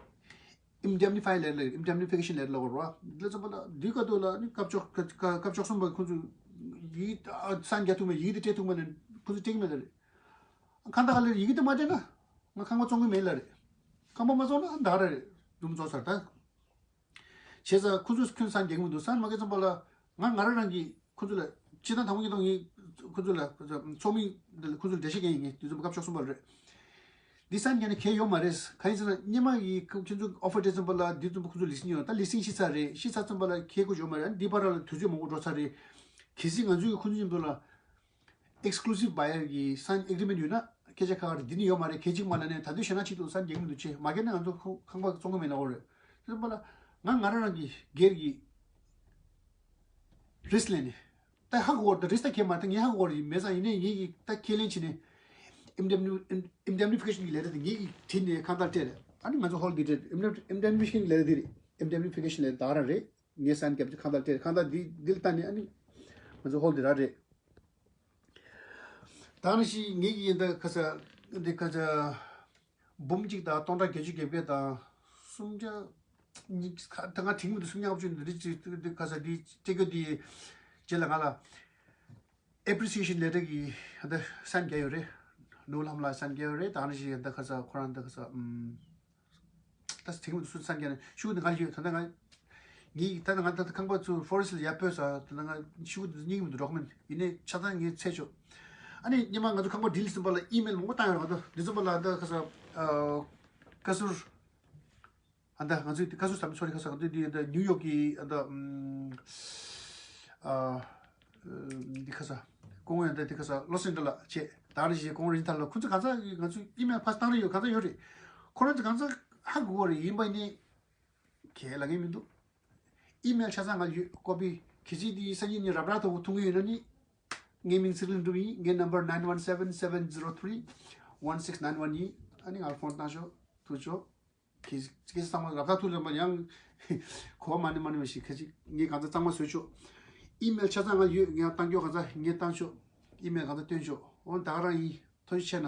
indemnify ལབ་ལ་indemnification ལབ་ལ་རོ། དེ་ཚོ་པ་ལ་འདི་ག་དུ་ལ་ནི་སྐབས་བཅོ་སྐབས་བཅོ་གསུམ་པ་ཁོང་ཚོ་ཡི་སན་རྒྱ་ཐུག་མེད་ཡི་དེ་སྤྲད་ཐུག་མེད་ལ་ཁོང་ཚོ་སྤྲད་གི་མེད་ལ་རེད། ཁང་བདག་ལ་ཡི་གེ་དེ་མ་སྤྲད་ན་ང་ཁང་པ་བཙོང་གི་མེད་ལ་རེད། ཁང་པ་མ་བཙོང་ན་ད་ར་རེད་རུམ་བཙོང་ཚར་ད། བྱས་ཙང་ཁོ་ཚོས་ཁྱོན་སང་རྒྱག་མི་འདུག་སང་མ་གི་ཙམ་པ་ལ་ང་ང་རང་རང་གི་ཁོ་ཚོ་ལ་སྤྱི་བཏང་དང་པོ་ཉིད་དང་ངས་ཁོ་ཚོ་ལ་ཚོགས་མི་ཁོ་ཚོ་ལ་འགྲེལ་བཤད་རྒྱག་ཡིན་ངས་དུས་ཚོད་སྐབས་ཆོག་གསུམ་པ་རེད། འདི་སང་རྒྱག་ན་གལ་ཡོད་མ་རེད། གང་ཡིན་ཟེར་ན་སྔོན་མ་ཡི་ཁོ་ཚོ་ཨོ་ཕར་སྤྲད་ཙམ་པ་ལ་འདི་ཙམ་པ་ཁོ་ཚོ་ལི་སིན་ཡོད་ད་ལི་སིན་ཤི་ཚར་རེད། ཤི་ཚར་ཙམ་པ་ལ་གལ་ཁོ་ཡོད་མ་རེད། འདི་བར་ལ་དུས་ཚོད་མང་པོ་འགྲོ་ཚར་རེད། གལ་སྲིད་ང་ཚོས་ཁོ་ཚོ་ཡིན་པ་ལ། Exclusive buyer གི་sign agreement ཡོད་ན་སྐད་ཆ་ཁ་ཁ་རེད། འདི་ནི་ཡོད་མ་རེད། གལ་ཆེ་མ་ལ་ནས་ད་དུང་གཞན་ན་ཅིག་ཏུ་sign རྒྱག་གི་མི་འདུག་ཅེས་མ་རྒྱག་ན་ང་ཚོ་ཁོ་ཁང་པ་བཙོང་གི་མེད་ན་འོ་རེད། དེ་ཚོ་པ་ལ་ང་ང་རང་རང་གི་སྒེར་གྱི་risk ལེན་ནས་ད་ཧ་གོ་བར་ད་risk ད་ཁྱེད་མ་ད་ངས་ཧ་གོ་བར་ཡིན་མེད་ཙང་ཡིན་ནས་ངེད་ཀྱི་ད་ཁས་ལེན་བྱས་ནས་indemni- indemnification གི་ལས་རེད་དེ་ངེད་ཀྱི་བྲིས་ནས་ཁང་བདག་སྤྲད་རེད། ཨ་ནི་ང་ཚོ་ཧོལ་འདི་སྤྲད་indemnification གི་ལས་རེད་འདི་རེད། indemnification ལས་ད་ར་རེད། ངས་sign རྒྱབ་ཀྱི་ཁང་བདག་སྤྲད་ཁང་བདག་འདི་འདི་ལ་ལྟ་ནས་ཨ་ནི་ང་ཚོ་ཧོལ་འདི་ར་རེད། ད་ནི་ཞིག་ངེད་ཀྱི་ཡིན་ད་ཁ་ས་འདི་ཁ་ས་འབུམ་གཅིག་དང་སྟོང་ཕྲག་བརྒྱད་ཅུ་གྱ་བརྒྱད་དང་སུམ་བརྒྱ་གཉིས་ཁ་ད་ང་དྲན་གྱི་མི་འདུག་སུམ་བརྒྱ་ལྔ་བཅུ་འདི་རིགས་ཅིག་འདི་ཁ་ས་འདི་སྤྲད་རྒྱུ་འདི་རྗེས་ལ་ང་ལ་appreciation letter གི་ད་sign རྒྱག་ཡོད་རེད། ནོར་ལྷམ་ལ་sign རྒྱག་ཡོད་རེད། ད་ནི་ཞིག་ད་ཁ་ས་ཁོ་རང་ད་ཁ་ས་ཨམ། ད་དེང་མི་སུ་ཚང་རྒྱ་ནས་ཤུགས་འདི་ང་ཡོད་ད་ལྟ་ང་ངའི་ད་ལྟ་ང་ད་ལྟ་ཁང་པ་ཚུར་ཕོ་རེ་སི་ལ་ཡར་སྤོས་ས་ད་ལྟ་ང་ཤུགས་འདི་སྙིང་མི་འདུག་རོགས་མིན་ཡིན་ནའི་ཆ་ཚང་ངས་ཚད་ཆོག་ཨ་ནི་སྙེ་མ་ང་ཚོ་ཁང་པ་ཌིལ་ཟིན་པ་ལ་ཨི་མེལ་མང་པོ་བཏང་ཡོད་རེད། ང་ཚོ་འདི་ཚོ་པ་ལ་ད་ཁ་ས་ཀ་ཟུར་ཨ་ད་ང་ཚོའི་ཀ་ཟུར་ཟམ་སོ་རི་ཁ་ས་ང་ཚོའི་འདི་ད་ནིའུ་ཡོག་གི་ཨ་ད་ཨ་འདི་ཁ་ས་ཀོང་ཡང་ད་འདི་ཁ་ས་ལོ་སེན་ཏྲ་ལ་བྱས་ད་རེ་བཞིན་ཀོང་རིན་ཐར་ལ་ཁོ་ཚོ་གང་ཚ་ང་ཚོའི་ཨི་མེལ་ཕ་སི་བཏང་རེ་ཡོད་གང་ཚ་ཡོད་རེད། ཁོ་རང་ཚོ་གང་ཚ་ཧ་གོ་བ་རེད། ཡིན་པ་ནི་ཁས་ལ་ངེས་མི་འདུག་ཨི་མེལ་ཆ་ཚང་ང་ཡོད་ཀོ་པི་གལ་སྲིད་དེ་སང་ཉིན་ནས་རབ་ར་ཐོག་ཐུང་གི་ཡོད་ན་ནི་ངའི་མིང་ཚེ་རིང་འབྲུག་ཡིན། ངའི་ནམ་བར་nine one seven seven zero three one six nine one ཡིན། ཨ་ནི་ང་ལ་ཕོན་བཏང་ཤོག་ཐུག་ཤོག་ཁྱེད་ཁྱེད་ཚང་མ་རབ་ཐག་ཐུག་ལ་མ་ཡང་གོ་བ་མ་ནི་མ་ནི་མ་ཞིག་ཁ་ཅིག་ངས་གང་ཚ་གཙང་མ་བཟོས་ཆོག་ཨི་མེལ་ཆ་ཚང་ང་ཡོད། ངས་བཏང་རྒྱུ་གང་ཚ་ངས་བཏང་ཆོག་ཨི་མེལ་གང་ཚ་སྟོན་ཆོག་འོ་ད་ག་རང་ཡིན། ཐུགས་རྗེ་ཆེ་ན།